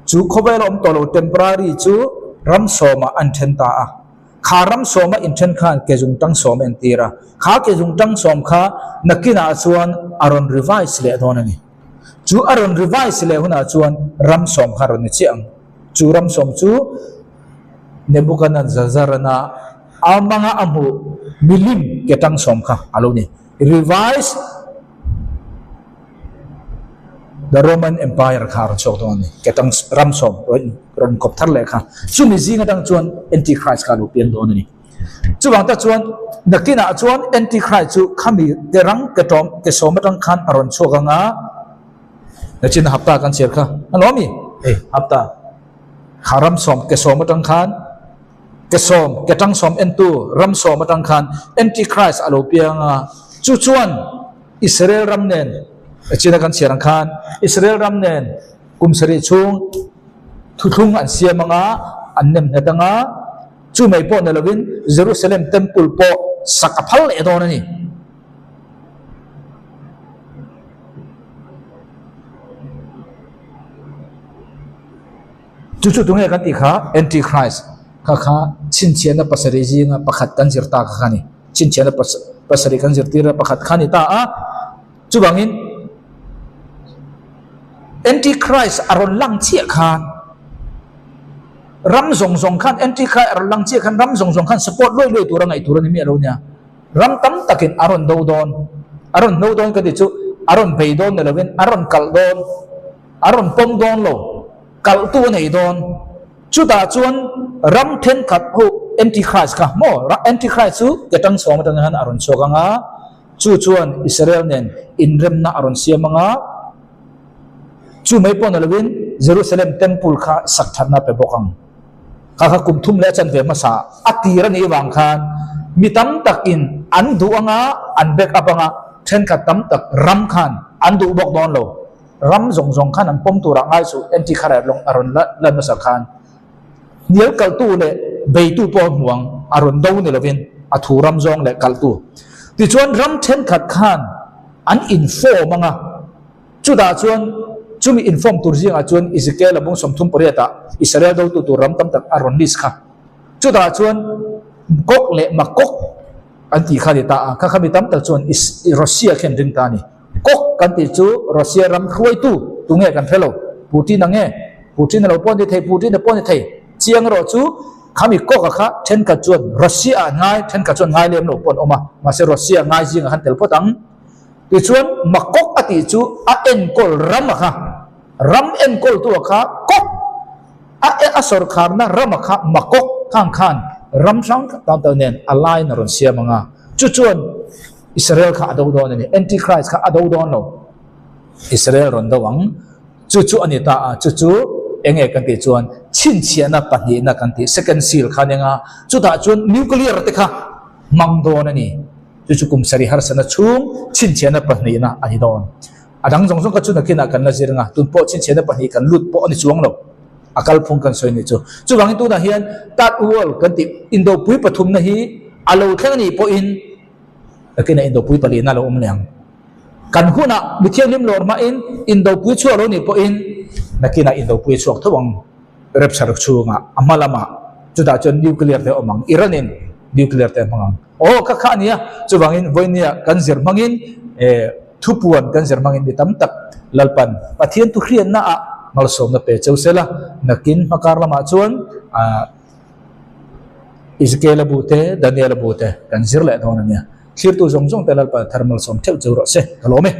Chu khawvel a awm tawh lo temporary chu ram sawmah an then ta a. Kha ram sawma inthen khan ke zung tang sawm a entir a. Kha ke zung tang sawm kha nakinah chuan a rawn revise leh dawn a ni. Chu a rawn revise leh hunah chuan ram sawm kha a rawn ni chiah ang. Chu ram sawm chu Nebuchadnezzar-ana a manga a hmuh milim ke tang sawm kha a lo ni. Revise. The Roman Empire kha a rawn chhuak dawn a ni. Ke tang ram sawm rawn kawp thar leh kha. Chumi zing atang chuan Antichrist kha a lo piang dawn a ni. Chuvang tak chuan nakinah chuan Antichrist chu khami ke rang ke tawm ke sawm atang khan a rawn chhuak ang a, nachin hapta kan chhiar kha a lo ami? Hei hapta kha ram sawm ke sawm atang khan ke sawm ke tang sawm entu ram sawm atang khan Antichrist a lo piang a, chu chuan Israel ram nen nachina kan chhiar ang khan Israel ram nen kum sarih chhung thuthlung an siam ang a, an nem nghet ang a. Chu mai pawh ni lovin Jerusalem Temple pawh sak a phal leh dawn a ni. Chu chu tunge kan tih kha Antichrist kha kha chhinchhiahna pasarih zinga pakhat kan zir ta kha kha a ni. Chhinchhiahna pasarih kan zirtir a pakhat kha a ni ta a. Chuvangin Antichrist a rawn lang chiah khan ram zawng zawng khan Antichrist a rawn lang chiah khan ram zawng zawng khan support luai luai tura ngaih tur a ni miah lo nia. Ram tam takin a rawn do dawn, a rawn hno dawn ka ti chu a rawn bei dawn ni lovin a rawn kalh dawn, a rawn pawm dawn lo, kalhtu a nei dawn. Chutah chuan ram thenkhat ho Antichrist kha maw Antichrist chu ke tang chhawng atang hian a rawn chhuak ang a, Chu chuan Israel nen inremna a rawn siam ang a, chu mai pawh ni lovin Jerusalem Temple kha sak thatna pe bawk ang. Kha kha kum thum leh a chanve hmasa a tir a nih vang khan mi tam takin an duh ang a, an back up ang a, thenkhat tam tak ram khan an duh bawk dawn lo. Ram zawng zawng khan an pawm turah ngai suh Antichrist a rawn lan hmasa khan. Hnial kalhtu leh beitu pawh a hmu ang, a rawn do ni lovin a thu ram zawng leh kalhtu. Tichuan ram thenkhat khan an inform ang a, chutah chuan chumi inform tur zingah chuan Ezekiel-a bung 38 ah Israel dotu tur ram tam tak a rawn list kha. Chutah chuan Gog leh Magog an tih kha a ni ta a, kha kha mi tam tak chuan Russia khi an ring ta a ni. Kawk kan tih chu Russia ram hruaitu tunge kan hre lo, Putin-a nge? Putin-a lo pawh a ni thei, Putin-a pawh a ni thei. Chiang erawh chu khami kawk-a kha thenkhat chuan Russia-ah an ngai, thenkhat chuan ngai lem lo pawh an awm a, mahse Russia ngai zingah khan tel phawt ang. Tichuan Makok a tih chu a enkawl ram a kha, ram enkawltu a kha kawk a a sawrkharna ram a kha Makok khang khan ram hrang tam tak nen a line a rawn siam ang a, chu chuan Israel kha a do dawn a ni. Antichrist kha a do dawn lo. Israel rawn do ang. Chu chu a ni ta a, chu chu eng nge kan tih chuan chhinchhiahna pahnihna kan tih second seal kha nia nga, chutah chuan nuclear te kha hmang dawn a ni. Chu chu kum sarih harsatna chhung chhinchhiahna pahnihna a ni dawn. A dang zawng zawng kha chu nakinah kan la zir anga, tun pawh chhinchhiahna pahnih kan lut pawh a ni chuang lo. A kalphung kan sawi a nih chu. Chuvangin tunah hian third world kan tih indopui pathumna hi a lo thleng a nih pawhin, Nakinah indopui palina lo awm leh ang. Kan hunah mithianghlim lawr hmain indopui chhuak lo nih pawhin nakinah indopui a chhuak tho ang. Rapture chhungah a hma lamah chutah chuan nuclear te a awm ang. Iran-in nuclear te a hmang ang. Aw kha kha a nia. Chuvangin vawinia kan zir hmangin eh thupuan kan zir hmangin mi tam tak Lalpan Pathian thuhriatnaah malsawmna pe cheu sela nakin hmakar lamah chuan ah Ezekiel-a bu te, Daniel-a bu te kan zir leh dawn a nia. Thlirtu zawng zawng te Lalpa thar malsawm theuh cheu rawh se. Ka lawm e.